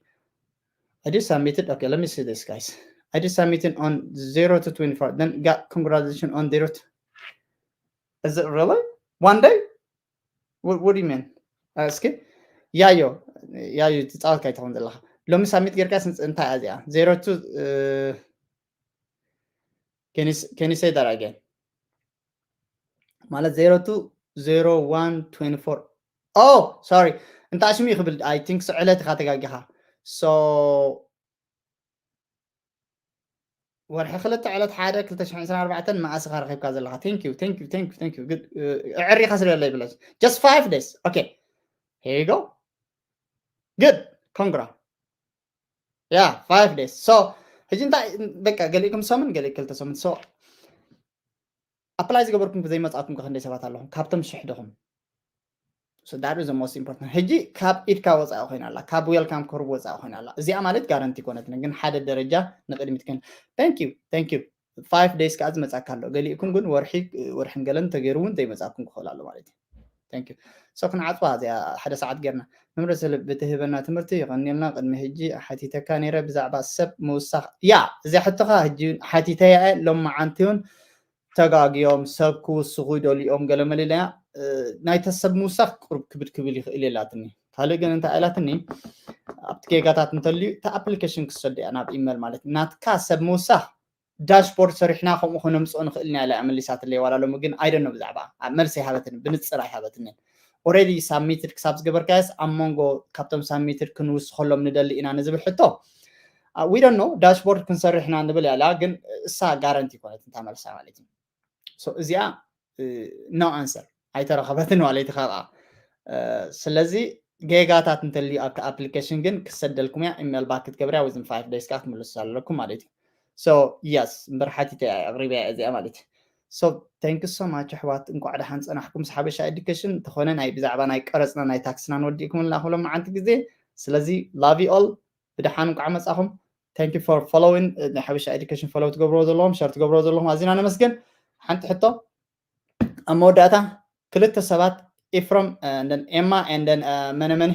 I just submitted. Okay, let me see this, guys. I just submitted on zero to twenty-four. Then got congratulations on zero to. Is it really? One day? What, what do you mean? እስኪ ያዮ ያዮ ትፃወት ካይትኸውን ዘለካ ሎሚ ሳሚት ጌርካ እንታይ እያ እዚኣ? Zero to can you say that again? ማለት zero to zero one twenty-four. Oh, sorry. እንታይ ሽሙ ክብል I think ዕለት ኢኻ ተጋጊኻ። So ወርሒ ክልተ ዕለት ሓደ ክልተ ሽሕን ዕስራን ኣርባዕተን መኣስ ኢኻ ረኺብካ ዘለኻ? Thank you, thank you, thank you, thank you. Good. ኣዕሪኻ ስለ ለይ ብለስ just five days. Okay, here you go. Good. Congra. Yeah, five days. So ሕጂ እንታይ በቃ ገሊእኩም ሰሙን ገሊእ ክልተ ሰሙን። So ኣፕላይ ዝገበርኩም ዘይመፃእኩም ከ ክንደይ ሰባት ኣለኹም ካብቶም ሽሕ ዲኹም? So that is the most important. ሕጂ ካብ ኢድካ ወፃኢ ኮይና ኣላ፣ ካብ ዌልካም ኮርብ ወፃኢ ኮይና ኣላ። እዚኣ ማለት ጋረንቲ ኮነትን ግን ሓደ ደረጃ ንቅድሚት ግን thank you, thank you. Five days ከዓ ዝመፃካ ኣሎ። ገሊእኩም ግን ወርሒ ወርሕን ገለን ተገይሩ እውን ዘይመፃኩም ክኽእል ኣሎ ማለት እዩ። Thank you. So ክንዓፅዋ እዚኣ ሓደ ሰዓት ጌርና። መምህር ስለ ብትህበና ትምህርቲ ይቐንየልና። ቅድሚ ሕጂ ሓቲተካ ነይረ ብዛዕባ ሰብ ምውሳኽ። ያ እዚኣ ሕቶኻ ሕጂ ሓቲተያ እየ ሎም መዓንቲ እውን ተጋግዮም ሰብ ክውስኹ ይደልዮም ገለ መለ ኢለያ። ናይተ ሰብ ምውሳኽ ቁሩብ ክብድ ክብል ይኽእል የላትኒ። ካልእ ግን እንታይ ኢላትኒ ኣብቲ ጌጋታት እንተልዩ እቲ ኣፕሊኬሽን ክሰዶ እያ ናብ ኢመል ማለት ናትካ ሰብ ምውሳኽ ዳሽቦርድ ሰሪሕና ከምኡ ክነምፅኦ ንኽእል ኢና ኢላ እያ መሊሳትለይ። ዋላ ሎሚ ግን I don't know ብዛዕባ መልሲ ኣይሃበትኒ፣ ብንፅር ኣይሃበትንን። Already ሳሚትድ ክሳብ ዝገበርካዮስ ኣብ መንጎ ካብቶም ሳሚትድ ክንውስኸሎም ንደሊ ኢና ንዝብል ሕቶ we don't know ዳሽቦርድ ክንሰርሕ ኢና ንብል እያ ኢላ። ግን እሳ ጋረንቲ ይኮነት እንታ መልሳ ማለት እዩ። እዚኣ no answer ኣይተረኸበትን ዋለይቲ ካብኣ። ስለዚ ጌጋታት እንተልዩ ኣብቲ ኣፕሊኬሽን ግን ክሰደልኩም እያ። ኢሜል ባክ ክትገብርያ within five days ከዓ ክትምልሱ ኣለኩም ማለት እዩ። So yes እምበር ሓቲተ እያ ኣቕሪበያ እዚኣ ማለት እዩ። So thank you so much ኣሕዋት፣ እንኳዕ ደሓን ጸናሕኩም። ምስ ሓበሻ ኤዱኬሽን እንተኾነ ናይ ብዛዕባ ናይ ቀረጽና ናይ ታክስና ንወዲእኩምልና ኩሎም መዓንቲ ግዜ። ስለዚ love you all፣ ብደሓን እንኳዕ መጻኹም። Thank you for following። ናይ ሓበሻ ኤዱኬሽን ፎሎው ትገብርዎ ዘለኹም፣ ሸር ትገብርዎ ዘለኹም ኣዚና ነመስግን። ሓንቲ ሕቶ ኣብ መወዳእታ፣ ክልተ ሰባት ኢፍረም እንደን ኤማ እንደን መነመን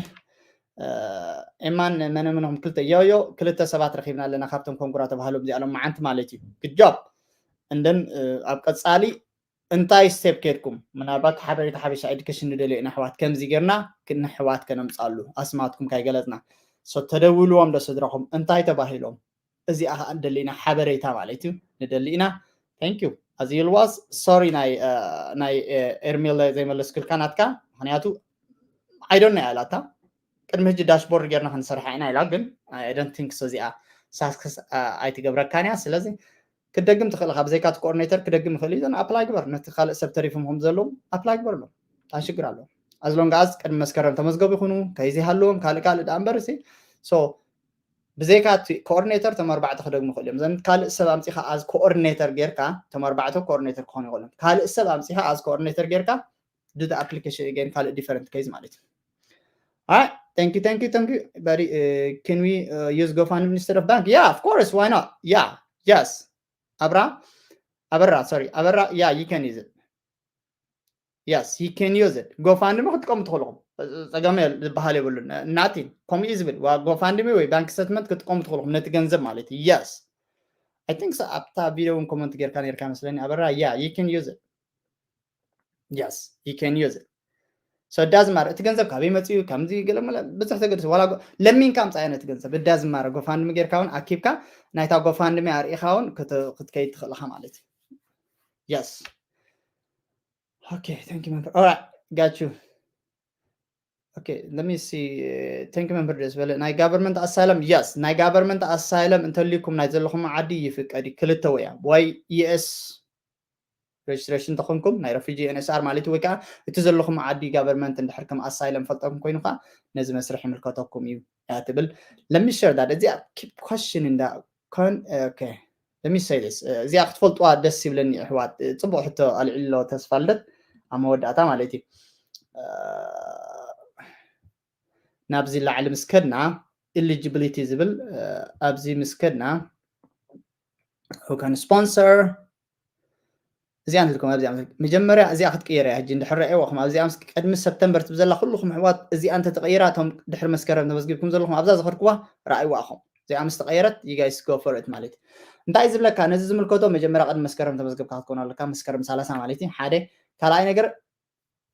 ኤማን መነመንኹም ክልተ ዮዮ ክልተ ሰባት ረኺብና ኣለና ካብቶም ኮንጉራ ተባሃሉ እዚኣሎም መዓንቲ ማለት እዩ። Good job። እንደን ኣብ ቀጻሊ እንታይ ስቴፕ ከድኩም? ምናልባት ሓበሬታ ሓበሻ ኤዱኬሽን ንደልዮ ኢና ኣሕዋት፣ ከምዚ ጌርና ንኣሕዋት ከነምጻሉ ኣስማትኩም ካይገለጽና። So ተደውልዎም ዶ ስድራኹም እንታይ ተባሂሎም? እዚኣ ከዓ ንደሊ ኢና ሓበሬታ ማለት እዩ ንደሊ ኢና። Thank you። As always sorry ናይ ናይ ኤርሜል ዘይመለስኩልካ ናትካ፣ ምክንያቱ I don't know እያ ኢላታ። ቅድሚ ሕጂ ዳሽቦርድ ጌርና ክንሰርሓ ኢና ኢላ፣ ግን I don't think so እዚኣ ሳክሰስ ኣይትገብረካን እያ። ስለዚ ክደግም ትኽእል ኢኻ፣ ብዘይካ እቲ ኮኦርዲኔተር ክደግም ይኽእል እዩ። ዘን ኣፕላይ ግበር፣ ነቲ ካልእ ሰብ ተሪፎም ከም ዘለዉ ኣፕላይ ግበርሎም፣ እንታይ ሽግር ኣለዎ? As long as ቅድሚ መስከረም ተመዝገቡ ይኹኑ፣ ከይዚ ሃለዎም ካልእ ካልእ ደኣ እምበር እሲ። So ብዘይካ እቲ ኮኦርዲኔተር እቶም ኣርባዕተ ክደግሙ ይኽእሉ እዮም። ዘን ካልእ ሰብ ኣምጺኻ as ኮኦርዲኔተር ጌርካ፣ እቶም ኣርባዕተ ኮኦርዲኔተር ክኾኑ ይኽእሉ እዮም። ካልእ ሰብ ኣምጺኻ as ኮኦርዲኔተር ጌርካ do the application again፣ ካልእ ዲፈረንት ኬዝ ማለት እዩ። Alright, thank you, thank you, thank you. Buddy, uh, can we uh, use GoFundMe instead of bank? Yeah, of course, why not? Yeah, yes. ኣብራ ኣበራ sorry ኣበራ yeah, you can use it. Yes, you can use it. GoFundMe ክትጥቀሙ ትኽእልኹም፣ ጸገም ዝበሃል የብሉን። ናቲን ከምኡ እዩ ዝብል፣ ዋ GoFundMe ወይ ባንክ ስተትመንት ክትጥቀሙ ትኽእልኹም ነቲ ገንዘብ ማለት እዩ። Yes, I think so። ኣብታ ቪዲዮ እውን ኮመንት ጌርካ ኔርካ መስለኒ ኣበራ። Yeah, you can use it. Yes, you can use it. So it doesn't matter እቲ ገንዘብ ካበይ መፅኡ ከምዚ ገለ መለ ብዙሕ ተገድስ ዋላ ጎ- ለሚንካ ኣምፃያ ነቲ ገንዘብ። It doesn't matter። GoFundMe ጌርካ እውን ኣኪብካ ናይታ GoFundMe ኣርኢኻ እውን ክት- ክትከይድ ትኽእል ኢኻ ማለት እዩ። Yes. Okay, thank you መምህር። Alright, got you. Okay, let me see. Thank you መምህር ደስ በለ። ናይ ጋቨርንመንት ኣሳይለም፣ yes፣ ናይ ጋቨርንመንት ኣሳይለም እንተልዩኩም ናይ ዘለኹም ዓዲ ይፍቀድ እዩ። ክልተ ወያ ወይ ዩ ኤስ ሬጅስትሬሽን እንተኾንኩም ናይ ረፊጂ ኤን ኤስ ኣር ማለት እዩ፣ ወይ ከዓ እቲ ዘለኹም ዓዲ ጋቨርንመንት እንድሕር ከም ኣሳይለም ፈልጠኩም ኮይኑ ከዓ ነዚ መስርሕ ይምልከተኩም እዩ እያ ትብል። Let me share that። እዚኣ keep question in the con okay, let me say this። እዚኣ ክትፈልጥዋ ደስ ይብለኒ ኣሕዋት። ጽቡቕ ሕቶ ኣልዒሎ ተስፋ ልደት ኣብ መወዳእታ ማለት እዩ። ናብዚ ላዕሊ ምስ ከድና ኢሊጂቢሊቲ ዝብል ኣብዚ ምስ ከድና who can sponsor እዚኣ ንልኩም ኣብዚኣ መጀመርያ እዚኣ ክትቅየር እያ። ሕጂ እንድሕር ረኣይዋ ከም ኣብዚኣ ምስ ቅድሚ ሰፕተምበር ትብል ዘላ ኩልኹም ኣሕዋት እዚኣ እንተተቀይራ እቶም ድሕሪ መስከረም ተመዝጊብኩም ዘለኹም ኣብዛ ዝኸድኩዋ ረኣይዋ ኢኹም። እዚኣ ምስ ተቀየረት you guys go for it ማለት እዩ። እንታይ ዝብለካ ነዚ ዝምልከቶ መጀመርያ ቅድሚ መስከረም ተመዝገብካ ክትኮን ኣለካ፣ መስከረም ሰላሳ ማለት እዩ። ሓደ ካልኣይ ነገር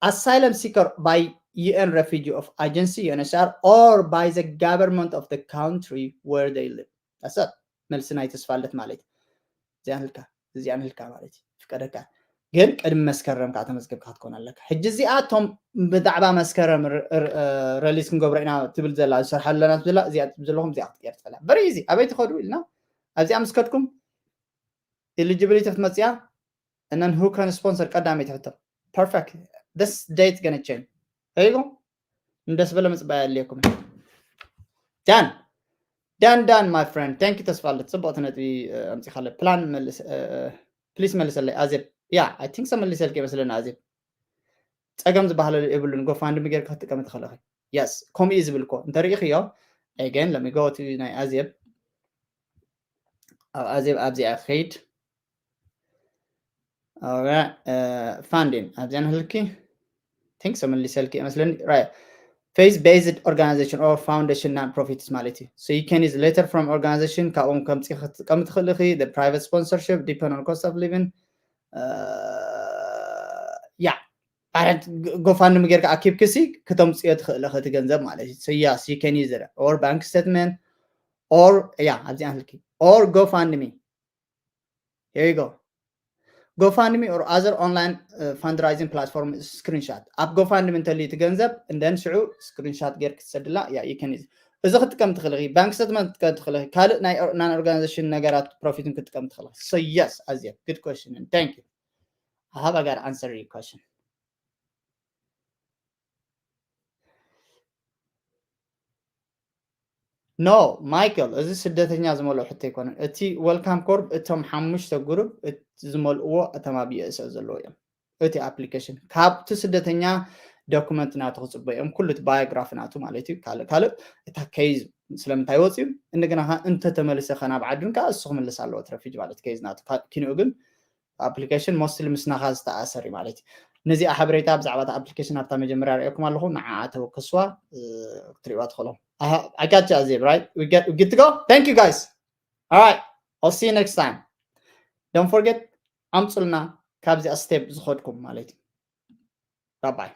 asylum seeker by U N refugee of agency U N H C R or by the government of the country where they live. That's it። መልሲ ናይ ተስፋ ልደት ማለት እዩ። እዚኣ ንልካ እዚኣ ንልካ ማለት እዩ። ፍቀደካ ግን ቅድሚ መስከረም ከዓ ተመዝገብካ ክትኮን ኣለካ። ሕጂ እዚኣ እቶም ብዛዕባ መስከረም ር- ር- እ፣ ረሊስ ክንገብሮ ኢና ትብል ዘላ ዝሰርሓሉ ኣለና ትብል ዘላ እዚኣ ትብል ዘለኹም እዚኣ ክትቀየር ትኽእላ። በሪ እዚ ኣበይ ትኸዱ ኢልና ኣብዚኣ ምስ ከድኩም ኢሊጂቢሊቲ ክትመፅያ and then who can sponsor ቀዳመይቲ ሕቶ። Perfect. This date gonna change. There you go. እንደስ በለ ምፅባይ ኣድልየኩም። ዳን ዳን ዳን my friend, thank you ተስፋ ኣለት። ፅቡቕቲ ነጥቢ ኣምፂኻለ። ፕላን መልስ ፕሊስ መልሰለይ ኣዜብ። Yeah, I think so መልሰልኪ ይመስለኒ ኣዜብ። ፀገም ዝበሃለሉ የብሉን። ጎፋንድሚ ጌርካ ክትጥቀሚ ትኽእል ኢኺ። Yes, ከምኡ እዩ ዝብል እኮ እንተሪኢኽዮ። Again, let me go to ናይ ኣዜብ። ኣብ ኣዜብ ኣብዚኣ ክኸይድ። Alright, funding ኣብዚኣ ንህልኪ። Think so መሊሰልኪ ይመስለኒ። Right. Faith based organization or foundation non profits ማለት እዩ። So you can use letter from organization ካብኦም ከምፂ ክትጥቀሚ ትኽእል ኢኺ። The private sponsorship depend on cost of living. Yeah, ፓረንት ጎፋንድሚ ጌርካ ኣኪብክሲ ክተምፅዮ ትኽእል ኢኺ እቲ ገንዘብ ማለት እዩ። So yes, you can use it or bank statement or yeah ኣብዚኣ ንህልኪ or GoFundMe. Here you go. GoFundMe or other online uh, fundraising platform screenshot. ኣብ ጎፋንድሚ እንተልዩ እቲ ገንዘብ እንደን ሽዑ ስክሪንሻት ጌር ክትሰድላ ያ you can use. እዚ ክትጥቀም ትኽእል ኢኺ፣ ባንክ ስቴትመንት ክትጥቀም ትኽእል ኢኺ፣ ካልእ ናይ ናን ኦርጋናይዜሽን ነገራት ፕሮፊትን ክትጥቀም ትኽእል ኢኺ። So yes ኣዜብ, good question and thank you. I have I got answer your question. No, Michael, እዚ ስደተኛ ዝመልኦ ሕቶ ኣይኮነን። እቲ welcome call እቶም ሓሙሽተ group ዝመልእዎ እተማብየ እሰ ዘለዎ እዮም። እቲ application ካብቲ ስደተኛ document ናቱ ክፅበ እዮም፣ ኩሉ እቲ biography ናቱ ማለት እዩ። ካልእ ካልእ እታ case ስለምንታይ ወፅዩ፣ እንደገና ከዓ እንተተመልሰ ከ ናብ ዓዱን ከዓ እሱ ክምልስ ኣለዎ፣ እቲ refugee ማለት case ናቱ ካ- ኪንኡ ግን application mostly ምስናኻ ዝተኣሰር እዩ ማለት እዩ። ነዚኣ ሓበሬታ ብዛዕባ እታ application ኣብታ መጀመርያ ርእየኩም ኣለኹ፣ ንዓኣ ተወከስዋ ክትሪእዋ ትኽእሉ። I got you, Azib, right? We get, we good to go? Thank you, guys. All right, I'll see you next time. Don't forget, ኣምፁልና ካብዚኣ step ዝኸድኩም ማለት እዩ። Bye bye.